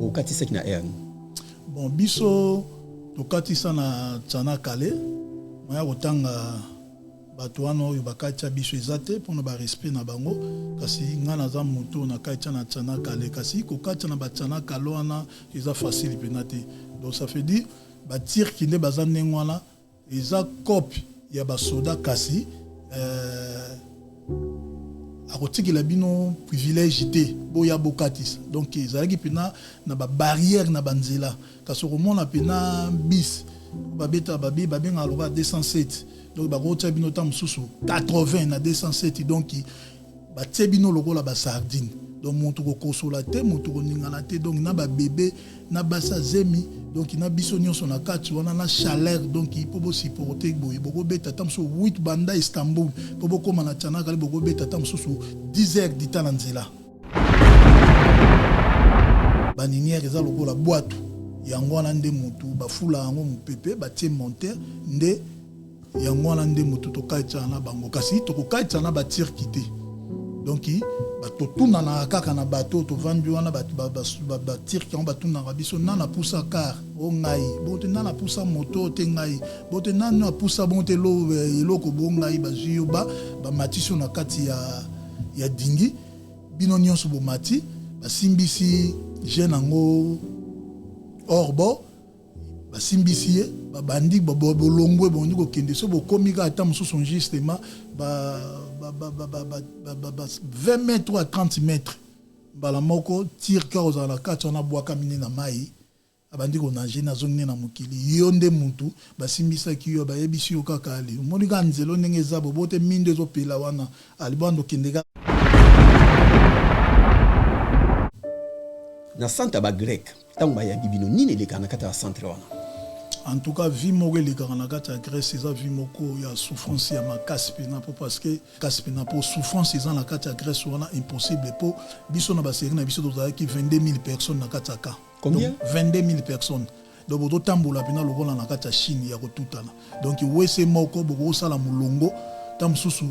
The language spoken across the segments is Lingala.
Okatisaki na heure nini? Bon, biso tokatisa na Tchanakale, moya kotanga bato wana oyo bakatisa biso eza te mpona ba respect na bango, kasi ngai naza moto oyo nakatisa na Tchanakale, kasi kokatisa na ba Tchanakale wana eza facile mpena te. Donc ça veut dire ba Turki nde baza ndenge wana, eza cope ya basoda, kasi akotikela bino privilège te boya bokatisa. Donc ezalaki mpena na ba barrière na banzela, kasi okomona mpena bis babeta babi babengaka lokola 207, donc bakotia bino ta mosusu 80 na 207, donc batie bino lokola ba sardine. Donc moto kokosola te, moto koningana te, donc na ba bébé na basi azemi, donc na biso nyonso na kati wana na chaleur, donc mpo bosupporte boye bokobeta ata mosusu 8 banda Istanbul mpo bokóma na Tchanakale, bokobeta ata mosusu 10 heures du temps na nzela. Baninière eza lokola bwatu, yango wana nde motu bafula yango mopepe, batie monteur nde yango wana nde motu tokatisaka na bango, kasi tokokatisaka na batirki te. Donc totunanaka kaka na bato tovandi wana, batirki yango batunaka biso nani apusa car o ngai bongo te, nani apusa moto te ngai bongo te, nani apusa bongo te eloko bo ngai, bazwi yo bamatisi yo na kati ya dingi, bino nyonso bomati, basimbisi jeune yango hors bord, basimbisi ye, babandi bolongwe, bondi kokende. So bokomi kaka ata mosusu justement ba 20 mètres à 30 mètres, mbala moko tir kaka ozala na kati wana, abwakami nde na mai, abandi konage, nazongi nde na mokili. Yo nde mutu basimbisaki yo, bayebisi yo kaka ali omoni kaka nzela ndenge eza bobo te, mindo ezopela wana, ali bwanda okende kaka na centre ya bagrec. Ntango bayambi bino, nini elekaka na kati ya centre wana? En tout cas, vie moko elekaka na kati ya Grèce eza vie moko ya souffrance ya makasi mpena, mpo parce que kasi mpena mpo souffrance eza na kati ya Grèce wana impossible. Mpo biso na basérie na biso tozalaki 22 000 personnes na kati ya camp. Combien? Donc, 22 000 personnes. Donc bozotambola mpena lokola na kati ya Chine ya kotutana. Donc wese moko bokosala molongo ta mosusu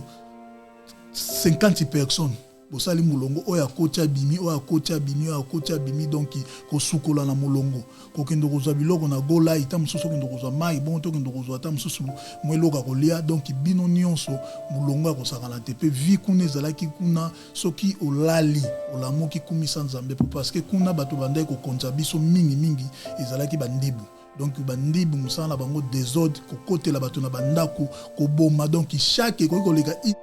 50 personnes, bosali molongo, oyo akoti abimi, oyo akoti abimi, oyo akoti abimi. Donc kosukola na molongo, kokende kozwa biloko na golai, ta mosusu okende kozwa mai bongo, tokende kozwa ata mosusu mwa eloko ya kolia. Donc bino nyonso molongo ya kosakana te. Mpe vie kuna ezalaki kuna, soki olali olamuki, kumisa Nzambe, po parce que kuna bato bandaki kokonza biso mingimingi ezalaki bandibu. Donc bandibu mosala na bango désordre, kokotela bato na bandako, koboma. Donc chaque ekoki koleka te.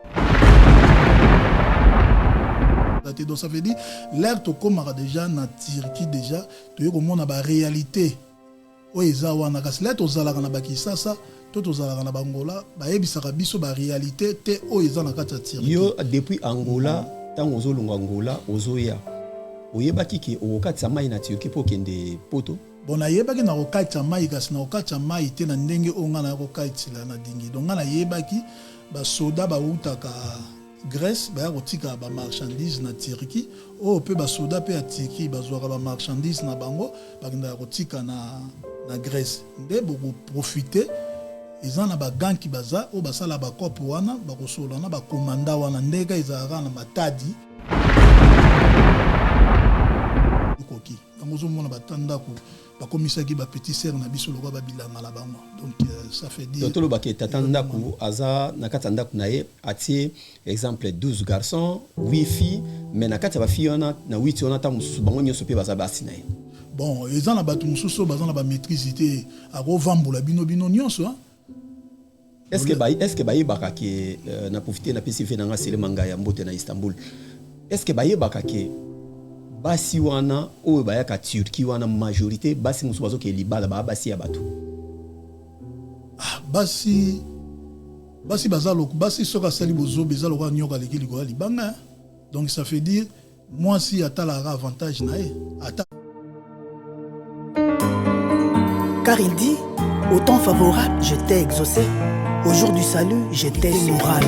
Donc ça veut dire l'air tokomaka déjà na Turquie, déjà toye komona baréalité oyo eza wana. Kasi l'air tozalaka na bakisasa to tozalaka na bangola, bayebisaka biso baréalité te oyo eza na kati ya Turquie. Yo depuis Angola, ntango ozolongwa Angola ozoya, oyebaki ke okokatisa mai na Turquie mpo okende Poto? Bon, nayebaki na kokatisa mai, kasi na kokatisa mai te na ndenge oyo ngai naya kokatisela na dingi. Donc ngai nayebaki basoda bautaka Grèce baya kotika bamarchandise na Turquie, oyo mpe basoda mpe ya Turquie bazwaka bamarchandise na bango, bakendaka kotika na Grèce. Nde bokoprofite, eza na baganki baza oyo basala bakope wana, bakosolola na bakomanda wana ndenge ezalaka na Matadi ekoki. Yango ozomona bata ndako bakomisaki ba petit sœur na biso lokola babilanga na bango. Donc ça fait dire Donc tolobaka tata ndako aza na kati ya ndako na ye, atie exemple 12 garçons, 8 filles, mais na kati ya bafille wana na 8 wana, ntango mosusu bango nyonso mpe baza basi na ye. Bon, eza na bato mosusu oyo baza na bamaîtrise te, akovambola bino bino nyonso, hein. Est-ce que bayebaka ke na profite napesi ve nanga Selema Ngai ya mbote na Istanbul, est-ce que bayebaka ke basi wana oyo bayaka Turquie wana, majorité basi mosusu bazokende libala baa basi ya bato? Ah, basi baza loko basi, soki asali bozoba eza lokola nyoka aleki likolo ya libanga, hein. Donc ça fait dire mwasi atalaka avantage na ye ata. Car il dit, au temps favorable, je t'ai exaucé. Au jour du salut, je t'ai moral.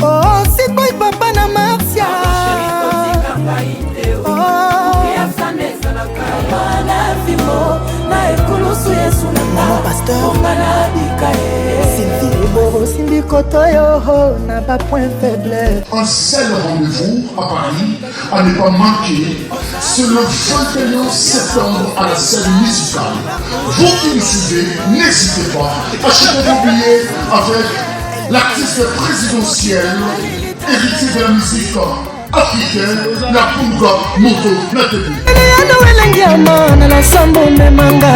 Oh, c'est boy papa na Marcia. Oh. Maman pasteur, Sylvie. Osimbi. Kotoyo na ba point faible. Un seul rendez-vous à Paris à ne pas manquer, c'est le 21 septembre à la scène musicale. Vous qui nous suivez, n'hésitez pas, achetez vos billets avec l'artiste présidentiel, héritier de la musique africaine, la Punga Moto Natebu.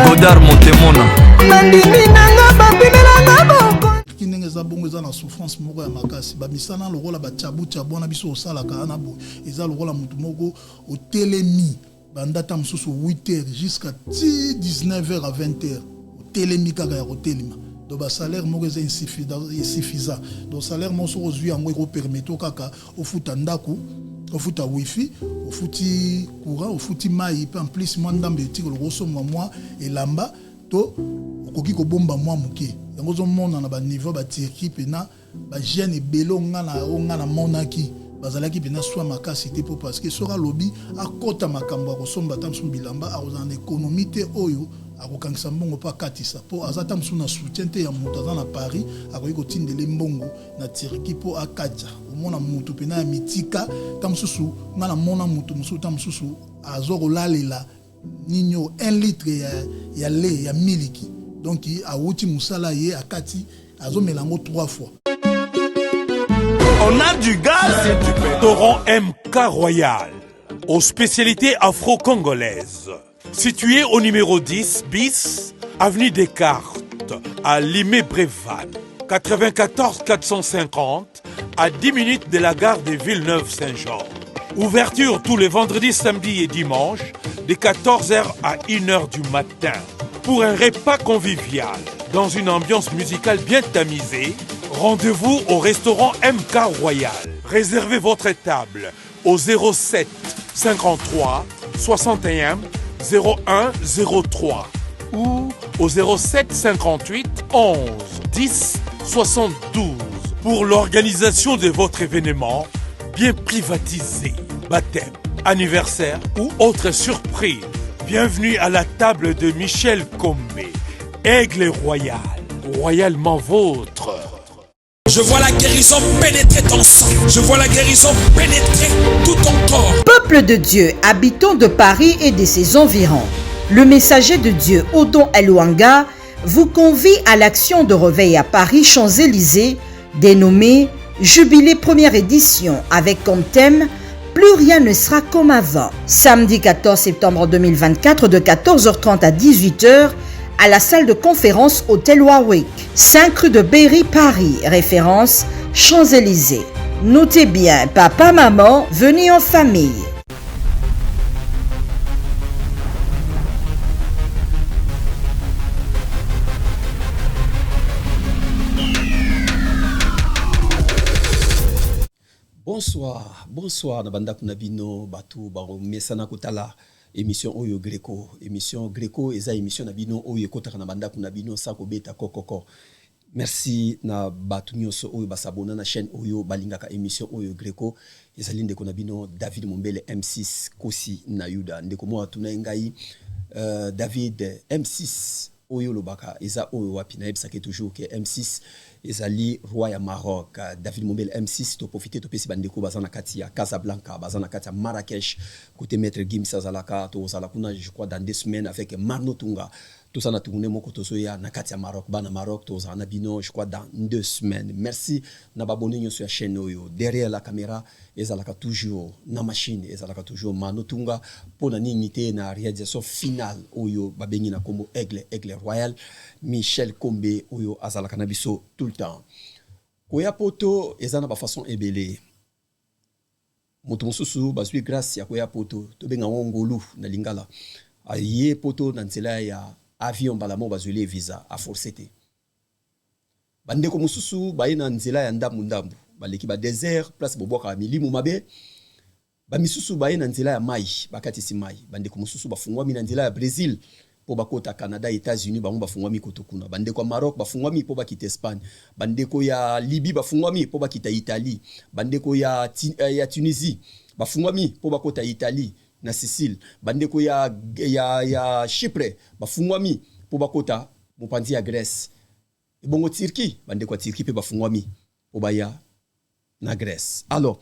Godard Montemona. Nandimi nanga bapimelanga boko. Ndenge eza bongo, eza na souffrance moko ya makasi. Bamisala lokola bachabuchabu wana biso osalaka wana boye, eza lokola motu moko otelemi banda ta mosusu 8 heures jusqu'à ti 19 heures à 20 heures, otelemi kaka ya kotelema. Donc basalaire moko eza insuffisant. Donc salaire moko soki ozwi yango, ekopermettre kaka ofuta ndako, ofuta wifi, ofuti courant, ofuti mai, mpe en plus mwa ndambo etikala, okosomba mwa elamba to okoki kobomba mwa moke. Yango ozomona na baniveau baTurquie mpena bajeune ebele oyo nga namonaki bazalaki mpena swa makasi te, mpo parce que soki alobi akɔta makambo ya kosomba ata mosusu bilamba, akozala na économie te oyo akokangisa mbongo mpo akatisa, mpo aza ta mosusu na soutien te ya moto aza na Paris akoki kotindela mbongo na Turquie mpo akatisa. Omona motu mpena ya mitika, ta mosusu nga namona motu mosusu, ta mosusu azwa kolalela nini oyo, 1 litre ya lait, ya miliki. Donc awuti mosala, ye akati, azomela yango trois fois. On a du gaz et du Restaurant MK Royal, aux spécialités afro-congolaises. Situé au numéro 10 bis, avenue Descartes, à Limay-Brévannes, 94 450, à 10 minutes de la gare de Villeneuve-Saint-Georges. Ouverture tous les vendredis, samedis et dimanches, de 14h à 1h du matin. Pour un repas convivial, dans une ambiance musicale bien tamisée, rendez-vous au restaurant MK Royal. Réservez votre table au 07 53 61 01 03 ou au 07 58 11 10 72 pour l'organisation de votre événement bien privatisé, baptême, anniversaire ou autre surprise. Bienvenue à la table de Michel Combe, Aigle Royal, royalement vôtre. Je vois la guérison pénétrer ton sang. Je vois la guérison pénétrer tout ton corps. Peuple de Dieu, habitants de Paris et de ses environs, le messager de Dieu Odon Eluanga vous convie à l'action de réveil à Paris, Champs-Élysées, dénommée Jubilé première édition avec comme thème Plus rien ne sera comme avant. Samedi 14 septembre 2024 de 14h30 à 18h à la salle de conférence Hôtel Warwick, 5 rue de Berry, Paris, référence Champs-Élysées. Notez bien, papa, maman, venez en famille. Bonsoir, bonsoir na bandako na bino, bato bamesana kotala émission oyo Greco. Émission Greco eza émission na bino oyo ekotaka na bandako na bino sa kobeta kokoko. Merci na bato nyonso oyo basabona na chaîne oyo, balingaka émission oyo Greco. Ezali ndeko na bino David Mombele M6 Kosi na Yuda. Ndeko moko atuna ye ngai, David M6 oyo olobaka eza oyo wapi? Nayebisaki toujours ke M6 ezali roi ya Maroc. David Mombele M6, toprofite topesi bandeko baza na kati ya Casablanca, baza na kati ya Marrakech, côté Maître Gims azalaka. Tozala kuna, je crois, dans 2 semaines avec Marno Tunga. Toza na tournée moko, tozoya na kati ya Maroc. Bana Maroc, tozala na bino, je crois, dans 2 semaines. Merci na babone nyonso ya chaîne oyo. Derrière la caméra ezalaka toujours na machine, ezalaka toujours Mano Tunga. Mpo na nini te, na réalisation finale oyo babengi na nkombo Aigle, Aigle Royal, Michel Kombe oyo azalaka na biso tout le temps. Koya poto eza na bafaçon ebele. Moto mosusu bazwi grâce ya koya poto, tobenga yango ngolu na lingala. Aye poto na nzela ya avion, mbala moko bazweli ye visa, aforce te. Bandeko mosusu baye na nzela ya ndambu-ndambu, baleki badésert, place bobwakaka milimo mabe. Bamisusu baye na nzela ya mai, bakatisi mai. Bandeko mosusu bafungwami na nzela ya Brésil mpo bakota Canada, États-Unis. Bango bafungwami koto kuna. Bandeko ya Maroc bafungwami mpo bakita Espagne. Bandeko ya Libye bafungwami mpo bakita Italie. Bandeko ya Tunisie bafungwami mpo bakota Italie na Sicile. Bandeko ya Chypre bafungwami mpo bakota mopanzi ya Grèce. Ebongo Turquie, bandeko ya Turquie mpe bafungwami. mpo baya na Grèce. Alors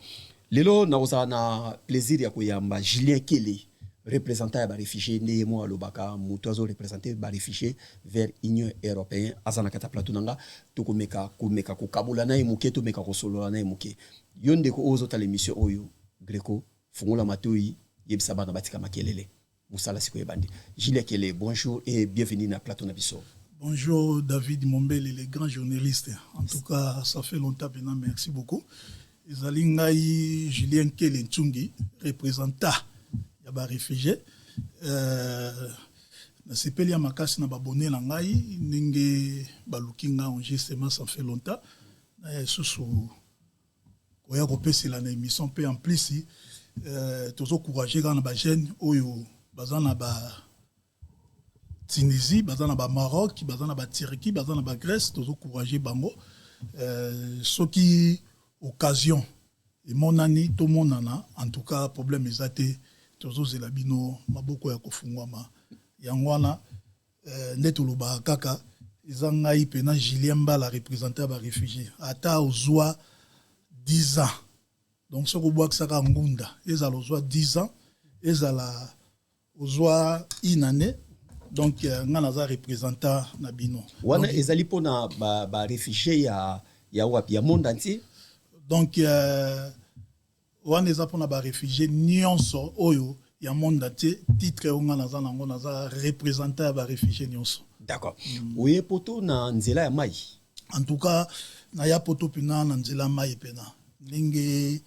lelo nakozala na plaisir ya koyamba Julien Kele, représentant ya baréfugié. Nde ye mo alobaka, moto azoreprésente baréfugié vers Union européenne, aza na kati ya plateau na nga. Tokomeka komeka kokabola na ye moke, tomeka kosolola na ye moke. Yo ndeko oyo ozotala émission oyo, Greco, fungola matoi, yebisa bana batika makelele, mosala sikoyo ebandi. Julien Kele, bonjour et bienvenue na plateau na biso. Bonjour David Mombele, le grand journaliste. En tout cas, ça fait longtemps maintenant, merci beaucoup. Ezali ngai Julien Kele Ntungi, représentant ya ba réfugiés. Nasepeli ya makasi na babone na ngai ndenge baluki nga enregistrement, ça fait longtemps. Na lisusu koya kopesela na émission mpe en plus tozocourage kaka na bajeune oyo baza na ba Tunisie, baza na bamaroc, baza na baturquie, baza na bagrèce. Tozocourage bango soki occasion emonani, tomonana. En tout cas, problème eza te, tozozela bino maboko ya kofungwama. Yango wana nde tolobaka kaka, eza ngai mpena Julien Mbala, représentant ya baréfugié. Ata ozwa 10 ans, donc soki obwakisaka ngunda, ezala ozwa 10 ans, ezala ozwa une année, donc nga naza représentant na bino. Wana ezali mpona baréfugié ba ya wapi? Ya monde entier? Donc wana eza mpona baréfugié nyonso oyo ya monde entier. Titre oyo nga naza nango, naza représentant ya baréfugié nyonso. D'accord. Oye poto na nzela ya mai? En tout cas, naya poto mpena na nzela ya mai mpena ndenge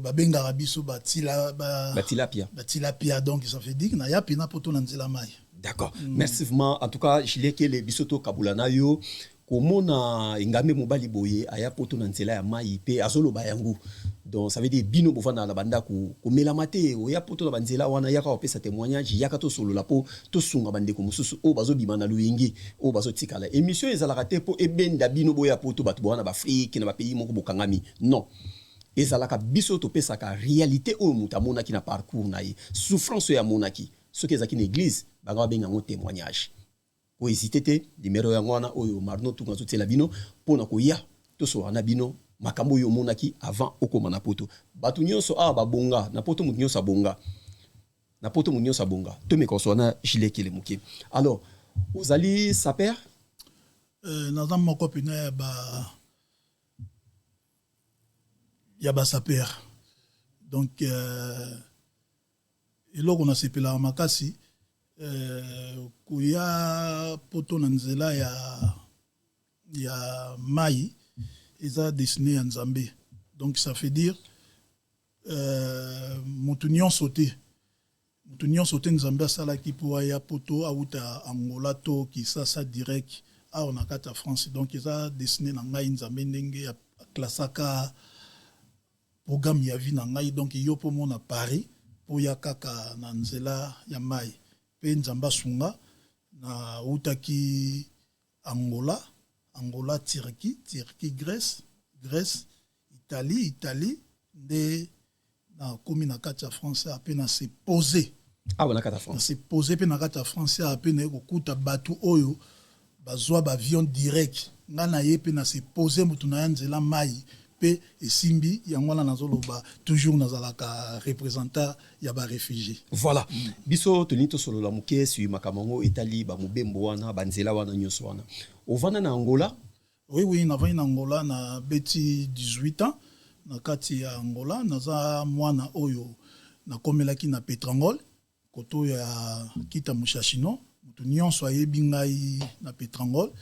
babengaka biso batila ba, batilapia. Batilapia. Donc ça veut dire naya mpena poto na nzela mai. D'accord, merci vraiment. En tout cas, Julien Kele, biso tokabula na yo komona engambe mobali boye aya poto na nzela ya mai mpe azoloba yango. Donc ça veut dire bino bovanda na bandako, komelama te, oya poto na banzela wana, yaka kopesa témoignage, yaka tosolola mpo tosunga bandeko mosusu oyo bazobima na loyenge, oyo bazotikala. Émission ezalaka te mpo ebenda bino boya poto, bato bowana baafrike na bapays moko bokangami. Non, ezalaka biso topesaka réalité oyo moto amonaki na parcours na ye, souffrance oyo amonaki. Soki ezalaki na église, bango babenga yango témoignage. Kohésite te, numéro yango wana oyo Marno Tunga azotiela bino mpona koya tosolola na bino makambo oyo omonaki avant okóma na poto. Bato nyonso awa babonga na poto, moto nyonso abonga na poto, moto nyonso abonga. Tomeka kosola na Julien Kele moke. Alors, ozali sapeur? Naza moko mpena ya basapeur. Donc eloko nasepelaka makasi, koya poto na nzela ya mai eza destinée ya Nzambe. Donc ça veut dire motu nyonso te, motu nyonso te Nzambe asalaki mpo aya poto, awuta Angola to Kisasa direct awa na kati ya France. Donc eza destinée na ngai, Nzambe ndenge aklasaka programme ya vie na ngai. Donc yo mpo mona Paris mpo ya kaka na nzela ya mai mpe Nzambe asunga, nautaki Angola, Angola Turquie, Turquie Grèce, Grèce Italie, Italie nde nakomi na kati ya France ape na se pose. Awa na kati ya France? Na se pose mpe na kati ya France ape, naye kokuta bato oyo bazwa baavion direct. Ngai na ye mpe na se pose, motu na ya nzela mai mpe esimbi. Yango wana nazoloba toujours, nazalaka représentant ya baréfugié. Voilà. Biso tolingi tosolola moke sui makambo yango etali bamobembo wana, banzela wana nyonso wana. Ovanda na Angola? Oui, navandi na Angola, nabeti 18 ans na kati ya Angola. Naza mwana oyo nakomelaki na Petrangol, koto ya Kita Mushashino. Moto nyonso ayebi ngai na Petrangol.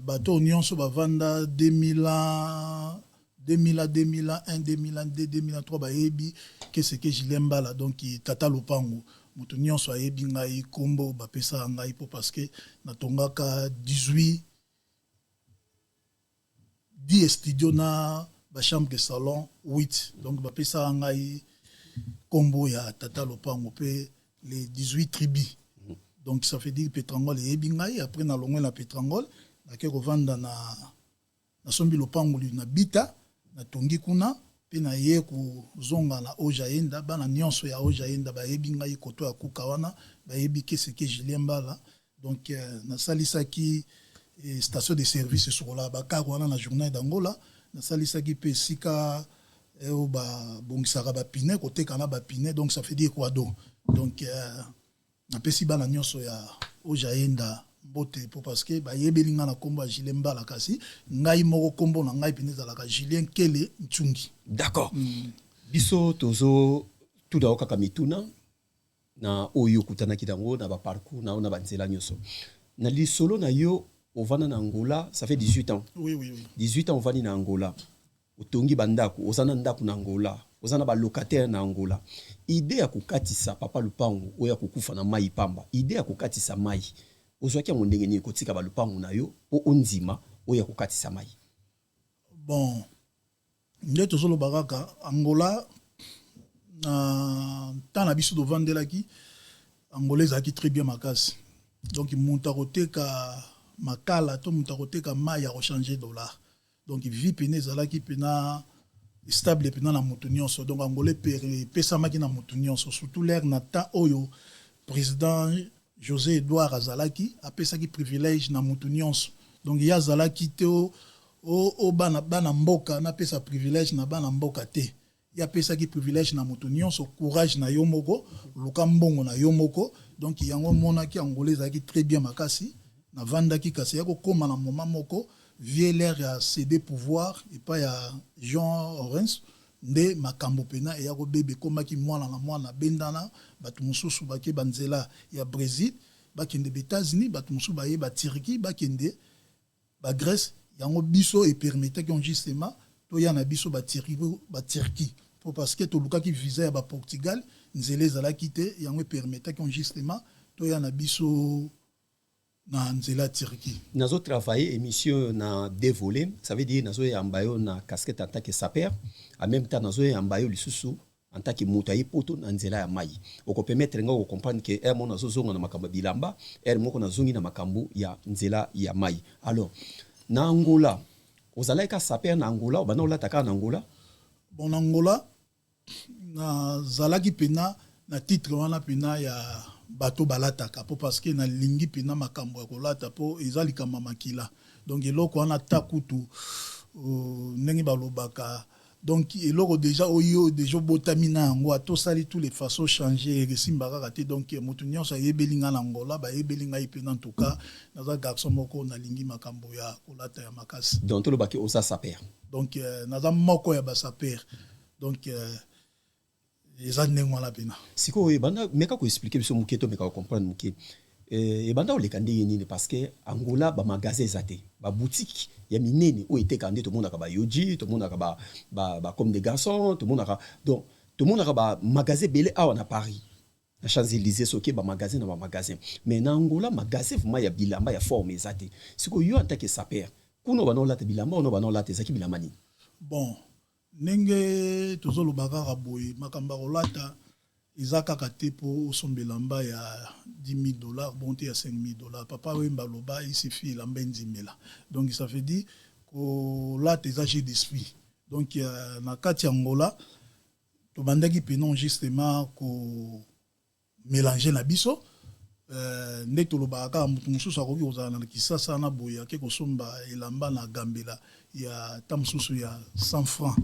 Bato nyonso bavanda 2000, 2000, 2001, 2002, 2003 bayebi qu'est-ce que Julien Mbala, donc tata lopango. Moto nyonso ayebi ngai, nkombo bapesaka ngai mpo parce que natongaka 18 10 studio na bachambre de salon 8. Donc bapesaka ngai nkombo ya tata lopango mpe les 18 tribus. Donc ça veut dire Petrangol eyebi ngai. Après nalongwe na Petrangol, nake kovanda na nasombi lopango na Bita, natongi kuna mpe naye kozonga na Ojaenda. Bana nyonso ya Ojaenda bayebi ngai, koto ya kuka wana bayebi qu'est-ce que Julien Mbala. Donc nasalisaki Station de service esukolaka bacar wana na Journal d'Angola. Nasalisaki mpe esika oyo babongisaka bapine, koteka na bapine. Donc ça fait dire quoi? Donc napesi bana nyonso ya Ojaenda mbote, mpo parce que bayebeli ngai na nkombo ya Julien Mbala, kasi ngai moko nkombo na ngai mpenza ezalaka Julien Kele Ntungi. D'accord. Biso tozo tuna kaka mituna na oyo okutanaki nango na baparcours na yo, na banzela nyonso. Na lisolo na yo, ovanda na Angola, ça fait 18 ans. Oui. 18 ans ovandi na Angola, otongi bandako, oza na ndako na Angola, oza na balocataire na Angola. Idée ya kokatisa, papa lupango oyo ya kokufa na mai pamba, idée ya kokatisa mai, ozwaki yango ndenge nini, kotika balupango na yo mpo ondima oyo ya kokatisa mai? Bon, nde tozoloba kaka Angola, na ntan na biso tovandelaki Angola, ezalaki très bien makasi. Donc moto akoteka makala to moto akoteka mai akochange dollar. Donc vie pene ezalaki mpena stable mpena na moto nyonso. Donc Angola epesamaki na moto nyonso, surtout l'heure na temps oyo président José Edouard azalaki, apesaki privilège na moto nyonso. Donc ye azalaki te o bana mboka, napesa privilège na bana mboka te. Ye apesaki privilège na moto nyonso: courage na yo moko, luka mbongo na yo moko. Donc yango omonaki Angola ezalaki très bien makasi. Navandaki, kasi ya kokóma na moment moko, vie l'heure ya cédé pouvoir epai ya Jean Lourenço, nde makambo mpena eya kobeba. Ekomaki mwana na mwana bendana, bato mosusu bake banzela ya Brésil, bakende baÉtats-Unis, bato mosusu baye baTurquie, bakende baGrèce. Yango biso epermettaki justement toya na biso baTurquie, po parce que tolukaki visa ya baPortugal, nzela ezalaki te. Yango epermettaki justement toya na biso na nzela ya Turquie. Nazotravailler émission na deux volets, ça veut dire nazoyamba yo na casquette en tant que sapeur, en même temps nazoyamba yo lisusu en tant que moto aye poto na nzela ya mai. Okopermettre nga okocomprendre ke heure moko nazozonga na makambo ya bilamba, heure moko nazongi na makambo ya nzela ya mai. Alors, na Angola, ozalaki ka sapeur na Angola? Obanda olata kaka na Angola? Bon, na Angola nazalaki mpena na titre wana mpena ya bato balataka, mpo parce que nalingi mpena makambo ya kolata, mpo eza likambo ya makila. Donc eloko wana, ta kutu ndenge balobaka, donc eloko déjà oyo déjà obotami na yango, ata osali tous les façons changer, esimba kaka te. Donc moto nyonso ayebeli ngai na Angola, bayebeli ngai mpena. En tout cas naza garçon moko nalingi makambo ya kolata ya makasi. Donc tolobaki oza sapeur? Donc naza moko ya basapeur. Donc eza ndenge wana mpena. Sikoyo ebanda, meka koexpliquer biso moke, to meka kocomprendre moke, ebanda koleka ndenge nini? Parce que Angola, bamagasin eza te, baboutique ya minene oyo etekaka nde tomonaka baYohji, tomonaka baComme des Garçons, tomonaka, donc tomonaka bamagasin ebele awa na Paris, na Champs-Élysées, soki bamagasin na bamagasin. Mais na Angola, magasin vraiment ya bilamba ya forme eza te. Sikoyo yo en tant que sapeur kuna, obanda olata bilamba wana, obanda olata, ezalaki bilamba nini? Bon, ndenge tozoloba kaka boye, makambo ya kolata eza kaka te mpo osomba elamba ya 10 000 $, bon te, ya 5 000 $. Papa Wemba aloba: "Il suffit elamba endimela." Donc ça veut dire kolata eza jeu d'esprit. Donc na kati ya Angola, tobandaki mpena justement komélange na biso. Nde tolobaka kaka, moto mosusu akoki kozala na Kisasa na boye, ake kosomba elamba na Gambela ya ta mosusu ya 100 francs,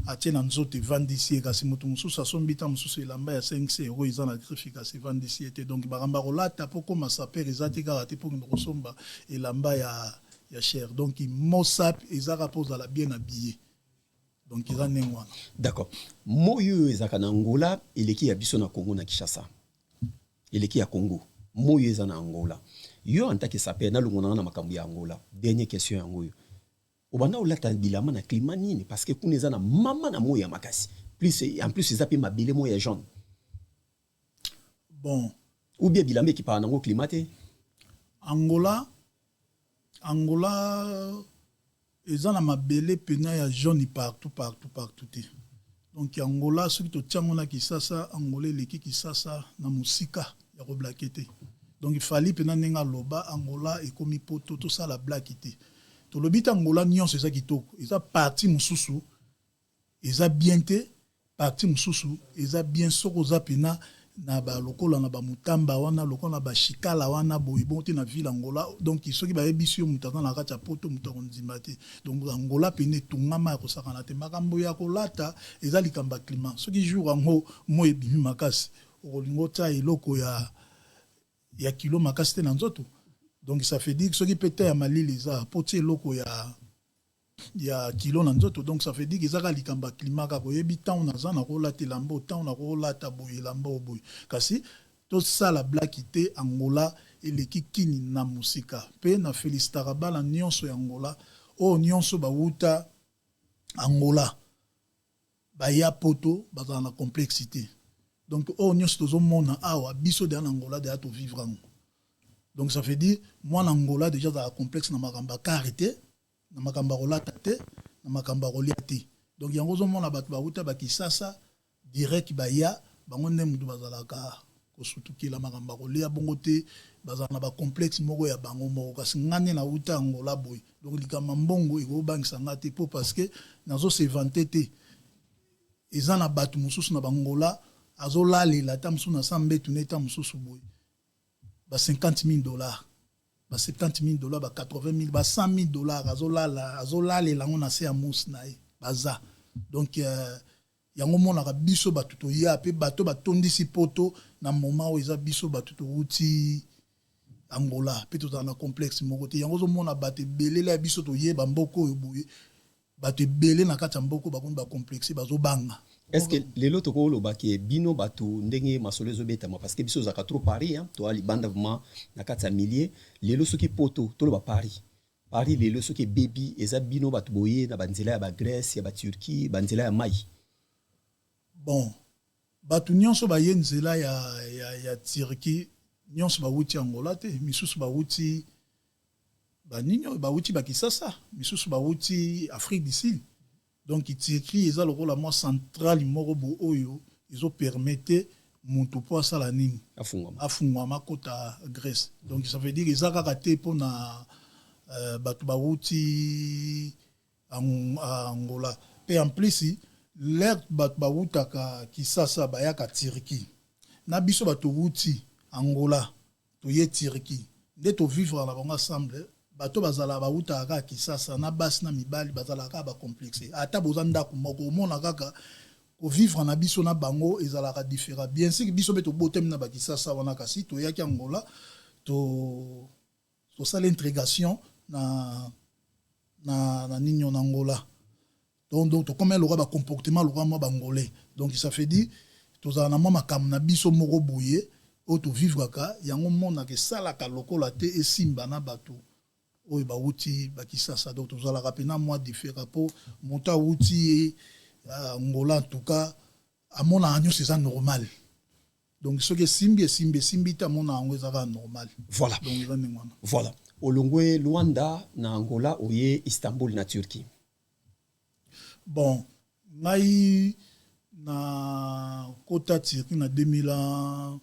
atie na nzoto, evandisi ye. Kasi moto mosusu asombi ta mosusu elamba ya 5 euro, eza na griffe, kasi evandisi ye te. Donc makambo ya kolata mpo koma sapeur eza te kaka te mpo kende kosomba elamba ya cher. Donc mosap ezaka mpo ozala bien habillé. Donc eza ndenge wana. D'accord. Moi oyo ezalaka na Angola eleki ya biso na Congo, na Kinshasa, eleki ya Congo. Moi oyo eza na Angola, yo en tant que sapeur, nalongo nanga na makambo ya Angola, dernière question yango oyo: obanda olata bilamba na climat nini? Parce que kuna eza na mama na moi ya makasi, plus en plus eza mpe mabele moi ya jaune. Bon. Ou bien bilamba ekipaka nango climat te? Angola eza na mabele pena ya jaune partout, partout, partout te. Donc Angola, soki totiango na Kisasa, Angola eleki Kisasa na mosika ya koblaguer te. Donc ifali mpena ndenge aloba, Angola ekomi poto, tosala blague te. Tolobi te Angola nyonso eza kitoko, eza partie mosusu eza bien te, partie mosusu eza bien. Soki oza mpena Na balokola na bamutamba wana, lokola na bashikala wana boye, bongo te na ville Angola. Donc soki bayebisi yo moto aza na kati ya Poto, moto akondima te. Donc Angola pene etongama ya kosakana te. Makambo ya kolata eza likambo ya climat. Soki jour yango moi ebimi makasi, okolinga otia eloko ya kilo makasi te na nzoto. Donc ça fait dire soki mpe te ya malili eza po tia eloko ya kilo na nzoto. Donc ça fait dire eza kaka likambo ya climat. Kaka oyebi ntango naza nakolata elamba, ntango nakolata boye, elamba oyo boye. Kasi tosala blague te, Angola eleki kini na mosika. Mpe na félicitaka bana nyonso ya Angola, oyo nyonso bawuta Angola baya Poto, bazala na complexité. Donc oyo nyonso tozomona awa, biso deya na Angola deya tovivre yango. Donc ça veut dire mwana Angola déjà azala complexe na makambo ya kare te, na makambo ya kolata te, na makambo ya kolia te. Donc yango ozomona bato bauta bakisasa direct baya, bango nde motu bazalaka kosutukela makambo ya kolia bongo te, bazala na bacomplexe moko ya bango moko. Kasi nga nde nauta Angola boye, donc likambo ya mbongo ekobangisa nga te, mpo parce que nazose vanter te. Eza na bato mosusu na bangola azolalela ata mosusu na sa mbetu ne, ata mosusu boye ba 50 000 $, ba 70 000 $, ba 80 000, ba 100 000 $, azolala, azolalela yango na se ya mousse na ye baza. Donc yango monaka biso bato toya mpe bato batondisi Poto na moment oyo eza biso bato towuti Angola, mpe tozala na complexe moko te. Yango ozomona bato ebele ya biso toyeba mboka oyo boye, bato ebele na kati ya mboka bakomi bacomplexe, bazobanga. Est ce que lelo tokoloba ke bino bato, ndenge masolo ezobetama, parce que biso ozalaka trop Paris, hein, toa libanda vraiment na kati ya milieu, lelo soki Poto, toloba Paris, Paris lelo soki ebebi, eza bino bato boye na banzela ya baGrèce, ya baTurquie, banzela ya mai? Bon, bato nyonso baye nzela ya Turquie nyonso bawuti Angola te. Misusu bawuti banini oyo bawuti bakisasa, misusu bawuti Afrique du Sud. Donc Turquie eza lokola mwa centrale moko bo oyo ezopermettre motu mpo asala nini? Afungwama. Afungwama akota Grèce. Donc ça veut dire eza kaka te mpona bato bawuti Angola. Mpe en plus l'heure bato bawutaka Kisasa bayaka Turquie, na biso bato wuti Angola toye Turquie nde tovivre na bango ensemble. Bato bazala bawutaka kaka Kisasa, na basi na mibali, bazalaka kaka bacomplexe. Ata boza ndako moko, omona kaka kovivre na biso na bango ezalaka différent. Bien sûr biso mpe tobotami na bakisasa wana, kasi toyaki Angola, to tosala intégration na nini na Angola. Donc tokomi lokola bacomportement lokola mwa bangolais. Donc ça fait dire tozala na mwa makambo na biso moko boye oyo tovivraka yango, monaka esalaka lokola te esimba na bato oyo bawuti bakisasa. Donc tozalaka mpena mwa différent, mpo moto awuti Angola, en tout cas amonaka nyonso eza normal. Donc soki esimbi, esimbi, esimbi te, amona yango eza kaka normal. Voilà. Donc eza ndenge wana. Voilà, olongwe Luanda na Angola, oye Istanbul na Turquie. Bon, ngai na kota Turquie na 2019.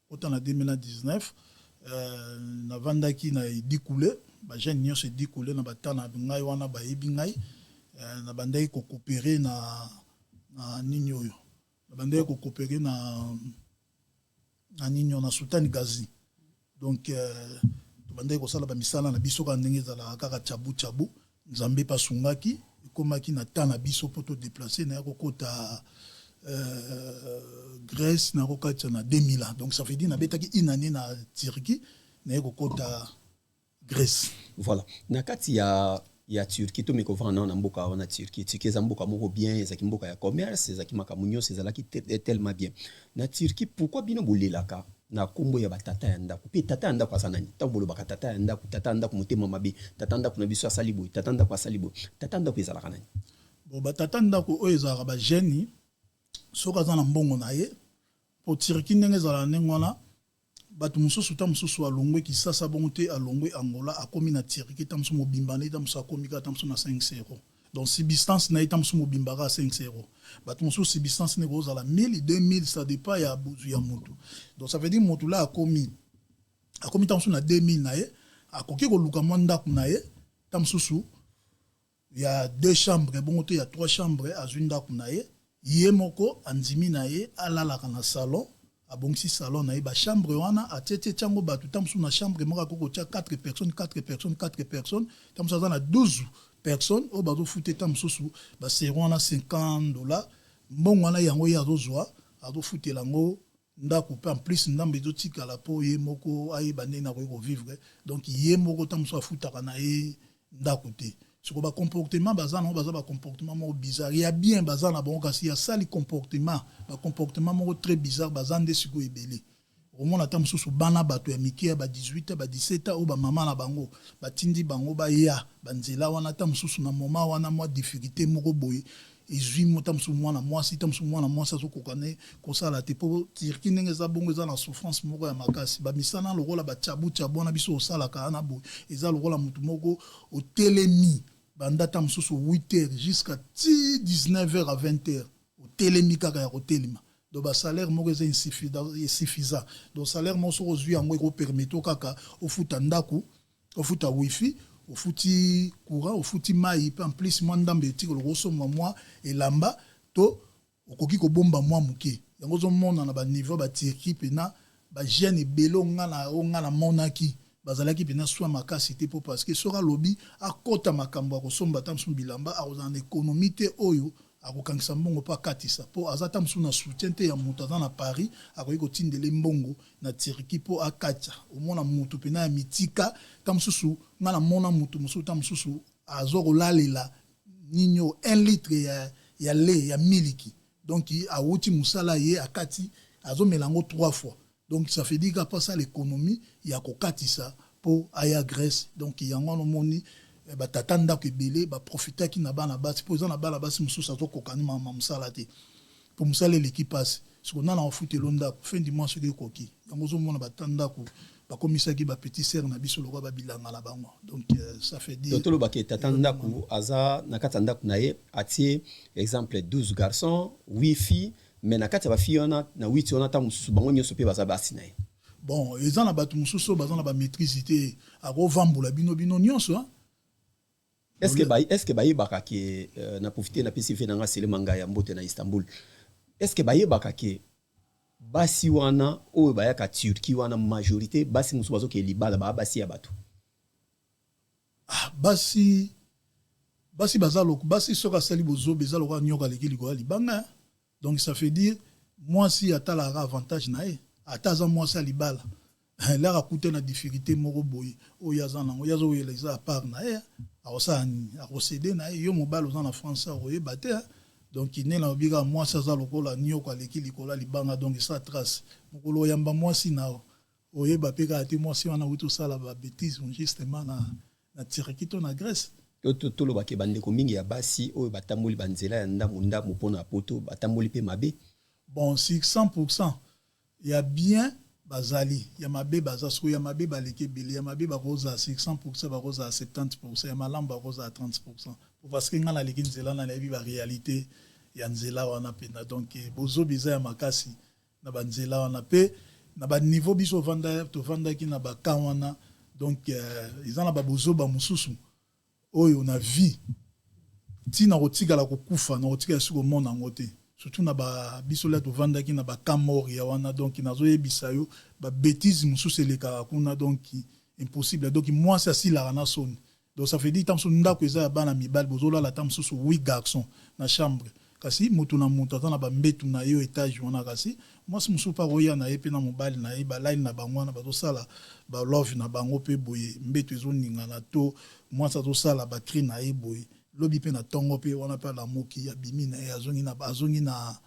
Kota na 2019, navandaki na Edikule. Bajeune nyonso Edikule na bata na ngai wana bayebi ngai. Nabandaki kocoopérer na nini oyo, nabandaki kocoopérer na nini oyo, na Sultani Gazi. Donc tobandaki kosala bamisala na biso kaka ndenge ezalaka, kaka tchabu tchabu. Nzambe mpe asungaki, ekomaki na temps na biso mpo todéplacer. Naya kokota Grèce, na kokatisa na 2000 ans. Donc ça veut dire nabetaki une année na Turquie, naye kokota Grèce. Voilà, na kati ya Turquie, tomeka kovanda na mboka wana Turquie. Turquie eza mboka moko bien, ezalaki mboka ya commerce, ezalaki makambo nyonso ezalaki tellement bien na Turquie. Pourquoi bino bolelaka na nkombo ya batata ya ndako? Mpe tata ya ndako aza nani? Ntango bolobaka tata ya ndako, tata ya ndako motema mabe, tata ndako na biso asali boye, tata ndako asali boye, tata ndako ezalaka nani? Bon, batata ndako oyo ezalaka bageni soki aza na mbongo na ye, po Turquie ndenge ezalaka ndenge wana, bato mosusu ta mosusu alongwe Kisasa bongo te, alongwe Angola, akomi na Turquie, ta mosusu mobimba na ye, ta mosusu akomi kaka ta mosusu na 5 €. Donc subsistance na ye ta mosusu mobimba kaka 5 €. Bato mosusu subsistance ne kozala 1000, 2000, ça dépend ya bozwi ya motu. Donc ça veut dire motu la akomi ta mosusu na 2000 na ye, akoki koluka mwa ndako na ye ta mosusu ya deux chambres bongo te, ya trois chambres, azwi ndako na ye. Ye moko andimi na ye alalaka na salon, abongisi salon na ye, bachambre wana atie tie yango bato. Ta mosusu na chambre moko akoki kotia 4 personnes, 4 personnes, 4 personnes. Ta mosusu aza na 12 personnes oyo bazofuta. Ta mosusu basero wana 50 $. Mbongo wana yango ye azozwa, azofutela yango ndako, mpe en plus ndambo ezotikala mpo ye moko ayeba ndenge akoki kovivre. Donc ye moko ta mosusu afutaka na ye ndako te. Siko bacomportement baza nango, baza bacomportement moko bizarre. Ya bien baza na bango, kasi ya sali comportement, bacomportement moko très bizarre baza nde. Sikoyo ebele okomona ata mosusu bana bato ya mike ya ba 18, ba 17, oyo bamama na bango batindi bango baya banzela wana. Ata mosusu na moment wana mwa difficulté moko boye ezwi mo, ta mosusu mwana mwasi, ta mosusu mwana mwasi azokoka ne kosala te, mpo Turquie ndenge eza bongo, eza na souffrance moko ya makasi. Bamisala lokola bacabucabu wana biso osalaka wana boye, eza lokola motu moko otelemi banda ta mosusu 8 heures jusqu'à ti 19 heures à 20 heures, otelemi kaka ya kotelema. Donc basalaire moko eza insuffisant. Donc salaire moko soki ozwi yango, ekopermettre kaka ofuta ndako, ofuta wifi, ofuti courant, ofuti mai, mpe en plus mwa ndambo etikala, okosomba mwa elamba to okoki kobomba mwa moke. Yango ozomona na baniveau baTurquie mpena bajeune ebele oyo nga namonaki bazalaki mpena swa makasi te, mpo parce que soki alobi akɔta makambo ya kosomba ata mosusu bilamba, akozala na économie te oyo akokangisa mbongo mpo akatisa, mpo aza ta mosusu na soutien te ya moto aza na Paris akoki kotindela mbongo na Turquie mpo akatisa. Omona motu mpena ya mitika, ta mosusu nga namona motu mosusu, ta mosusu aza kolalela nini oyo, 1 litre ya lait, ya miliki. Donc awuti mosala, ye akati, azomela yango trois fois. Donc ça fait dire qu'après ça, l'économie ya kokatisa mpo aya Grèce. Donc yango wana omoni batata ndako ebele baprofitaki na bana basi, mpo eza na bana basi mosusu azokokani mama mosala te, mpo mosala eleki mpasi. Siko nana ofutela ndako fin du mois soki ekoki, yango ozomona batata ndako bakomisaki bapetit sœur na biso lokola babilanga na bango. Donc ça fait dire Tolobaki tata ndako aza na kati ya ndako na ye, atie exemple 12 garçons, 8 filles, mais na kati ya bafille wana, na 8 wana, ntango mosusu bango nyonso mpe baza basi na ye. Bon, eza na bato mosusu oyo baza na bamaîtrise te, akovambola bino bino nyonso. Est ce que bayebaka ke na profite napesi ve nanga Selema Ngai ya mbote na Istanbul, est ce que bayebaka ke basi wana oyo bayaka Turquie wana, majorité basi mosusu bazokende libala, baa basi ya bato? Ah, basi baza loko basi soki asali bozoba, eza lokola nyoka aleki likolo ya libanga. Donc ça fait dire mwasi atalaka avantage na ye. Ata aza mwasi ya libala, lere akute na difficulté moko boye oyo aza nango, ye azoyela eza apart na ye, akosala nini? Akocéder na ye. Yo mobali oza na France, akoyeba te. Donc nde nalobi kaka mwasi aza lokola nyoko aleki likolo ya libanga. Donc esa trace mokolo oyamba mwasi na oyeba mpe kaka te mwasi wana wuti osala babêtise justement na Turquie to na Grèce. Tolobaki bandeko mingi ya basi oyo batamboli banzela ya ndambu ndambu mpona Poto, batamboli mpe mabe. Bon, sur 100 ya bien bazali, ya mabe baza. Soki ya mabe baleki ebele, ya mabe bakozala sur 100, bakozala 70, ya malamu bakozala 30, parce que ngai naleki nzela na nayebi baréalité ya nzela wana mpenza. Donc bozobi eza ya makasi na banzela wana mpe na baniveau biso tovandaki na bacamp wana. Donc eza na babozoba mosusu oyo na vie ntina kotikala kokufa na kotikala soki komona yango te, surtout na biso lia tovandaki na bacamp Moria wana. Donc nazoyebisa yo, babêtise mosusu elekaka kuna, donc impossible. Donc mwasi asilaka na soni. Donc ça fait dire ta mosusu ndako eza ya bana mibali, bozolala ta mosusu 8 garçon na chambre, kasi moto na moto aza na bambetu na ye étage wana. Kasi mwasi mosusu mpe akoya na ye mpe na mobali na ye, balali na bango wana, bazosala balove na bango mpe boye, mbeto ezoningana to mwasi azosala bacri na ye boye. Lobi mpe na ntongo mpe wana mpe alamuki, abimi na ye, azongi na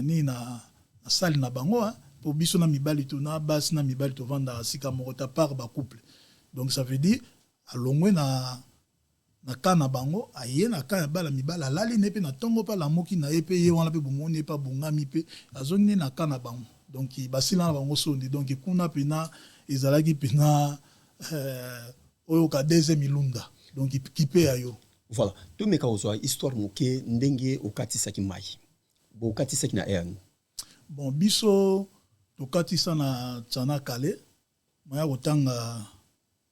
nini, na sale na bango. Mpo biso na mibali to na basi na mibali tovandaka sika moko ta part bacouple. Donc ça veut dire alongwe na ka na bango, aye na ka ya bala mibali, alali ne mpe na ntongo mpe alamuki na ye mpe ye wana mpe bomoni ye mpe abongami mpe azongi ne na ka na bango. Donc basila na bango soni. Donc kuna mpena ezalaki mpena oyo ka deuxième ilunda, donc kipe ya yo. Voilà, tomeka kozwa histoire moke ndenge okatisaki mai, bokatisaki na air. Bon, biso tokatisa na Tsanakale. Moya kotanga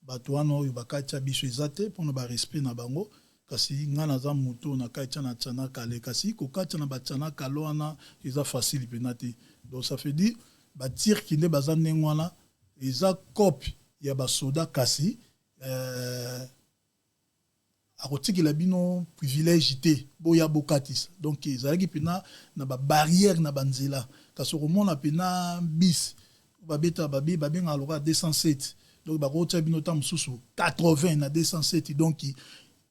bato wana oyo bakatisa biso eza te mpona barespect na bango. Kasi ngai naza moto na katia na Tchanakale. Kasi kokatia na baTchanakale wana eza facile mpena te. Donc ça veut dire baTurcs nde baza ndenge wana, eza cope ya basoda, kasi akotikela bino privilège te boya bokatisa. Donc ezalaki mpena na babarrière na banzela. Kasi okomona mpena bis babeta, babengaka lokola 207. Donc bakotia bino ta mosusu 80 na 207. Donc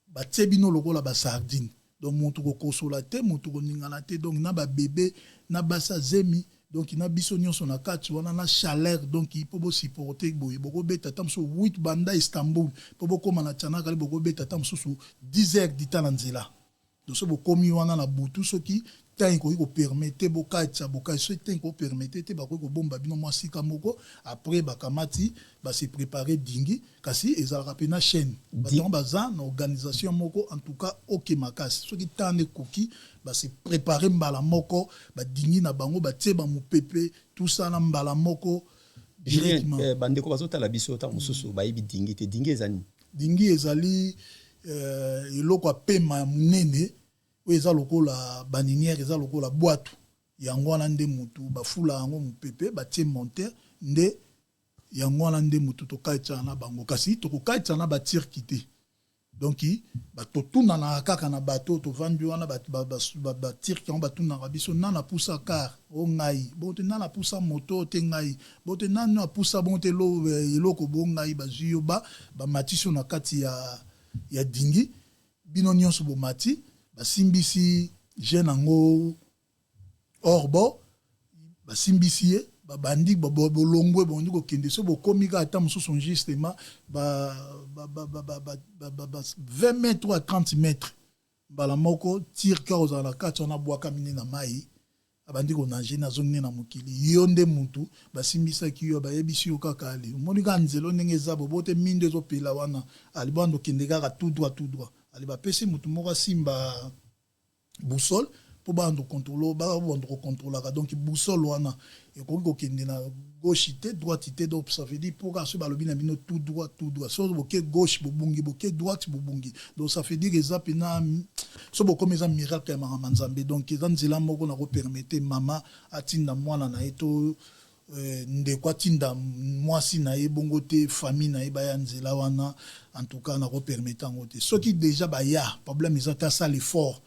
batie bino lokola basardine. Donc moto kokosola te, moto koningana te. Donc na babebe, na basi azemi, donc na biso nyonso na kati wana, na chaleur. Donc mpo bosupporte boye, bokobeta ata mosusu 8 banda Istanbul mpo bokóma na Tchanakale, bokobeta ata mosusu 10 heures dita na nzela. Donc so bokomi wana na butu, soki temps ekoki kopermettre, bokatisa, bokatisa. Soki temps ekopermettre te, bakoki kobomba bino mwa sika moko. Après bakamati, base préparer dinghy. Kasi ezalaka mpe na chaîne, bato yango baza na organisation moko. En tout cas oke makasi, soki temps ekoki, base préparer mbala moko badinghy na bango, batie bamopepe, tout ça na mbala moko. Directement. Bandeko bazotala biso, ntango mosusu bayebi dinghy te. Dinghy eza nini? Dinghy ezali eloko ya pema ya monene oyo eza lokola baninière, eza lokola bwatu. Yango wana nde motu bafula yango mopepe, batie monteur. Nde yango wana nde motu tokatisaka na bango. Kasi tokokatisaka na baTurcs te. Donc totunanaka kaka na bato tovandi wana. BaTurcs yango batunaka biso: nani apusa car o ngai bongo te? Nani apusa moto te ngai bongo te? Nani apusa bongo te eloko bo ngai? Bazwi yo, bamatisi yo na kati ya dinghy. Bino nyonso bomati, basimbisi jeune yango hors-bord, basimbisi ye, babandi bolongwe, bondi kokende. So bokomi kaka ata mosusu justement ba 20 mètres à 30 mètres, mbala moko turc kaka ozala na kati wana abwakami nde na mai, abandi konager, nazongi nde na mokili. Yo nde mutu basimbisaki yo, bayebisi yo kaka: ali omoni kaka nzela ndenge eza bobo te, mindo ezopela wana, ali banda okende kaka tout droit, tout droit. Ali bapesi mutu moko asimba boussole mpo banda contrôle, banda kocontrôlaka. Donc boussole wana ekoki kokende na gauche te, droite te. Donc ça veut dire mpo kaka soki balobi na bino tout droit, tout droit. So boke gauche, bobungi; boke droite, bobungi. Donc ça veut dire eza mpena so bokomi, eza miracle ya makambo Nzambe. Donc eza nzela moko na kopermettre mama atinda mwana na ye to ndeko atinda mwasi na ye bongo te, famille na ye baya nzela wana. En tout cas nakopermettre yango te. Soki déjà baya, problème eza te, asala effort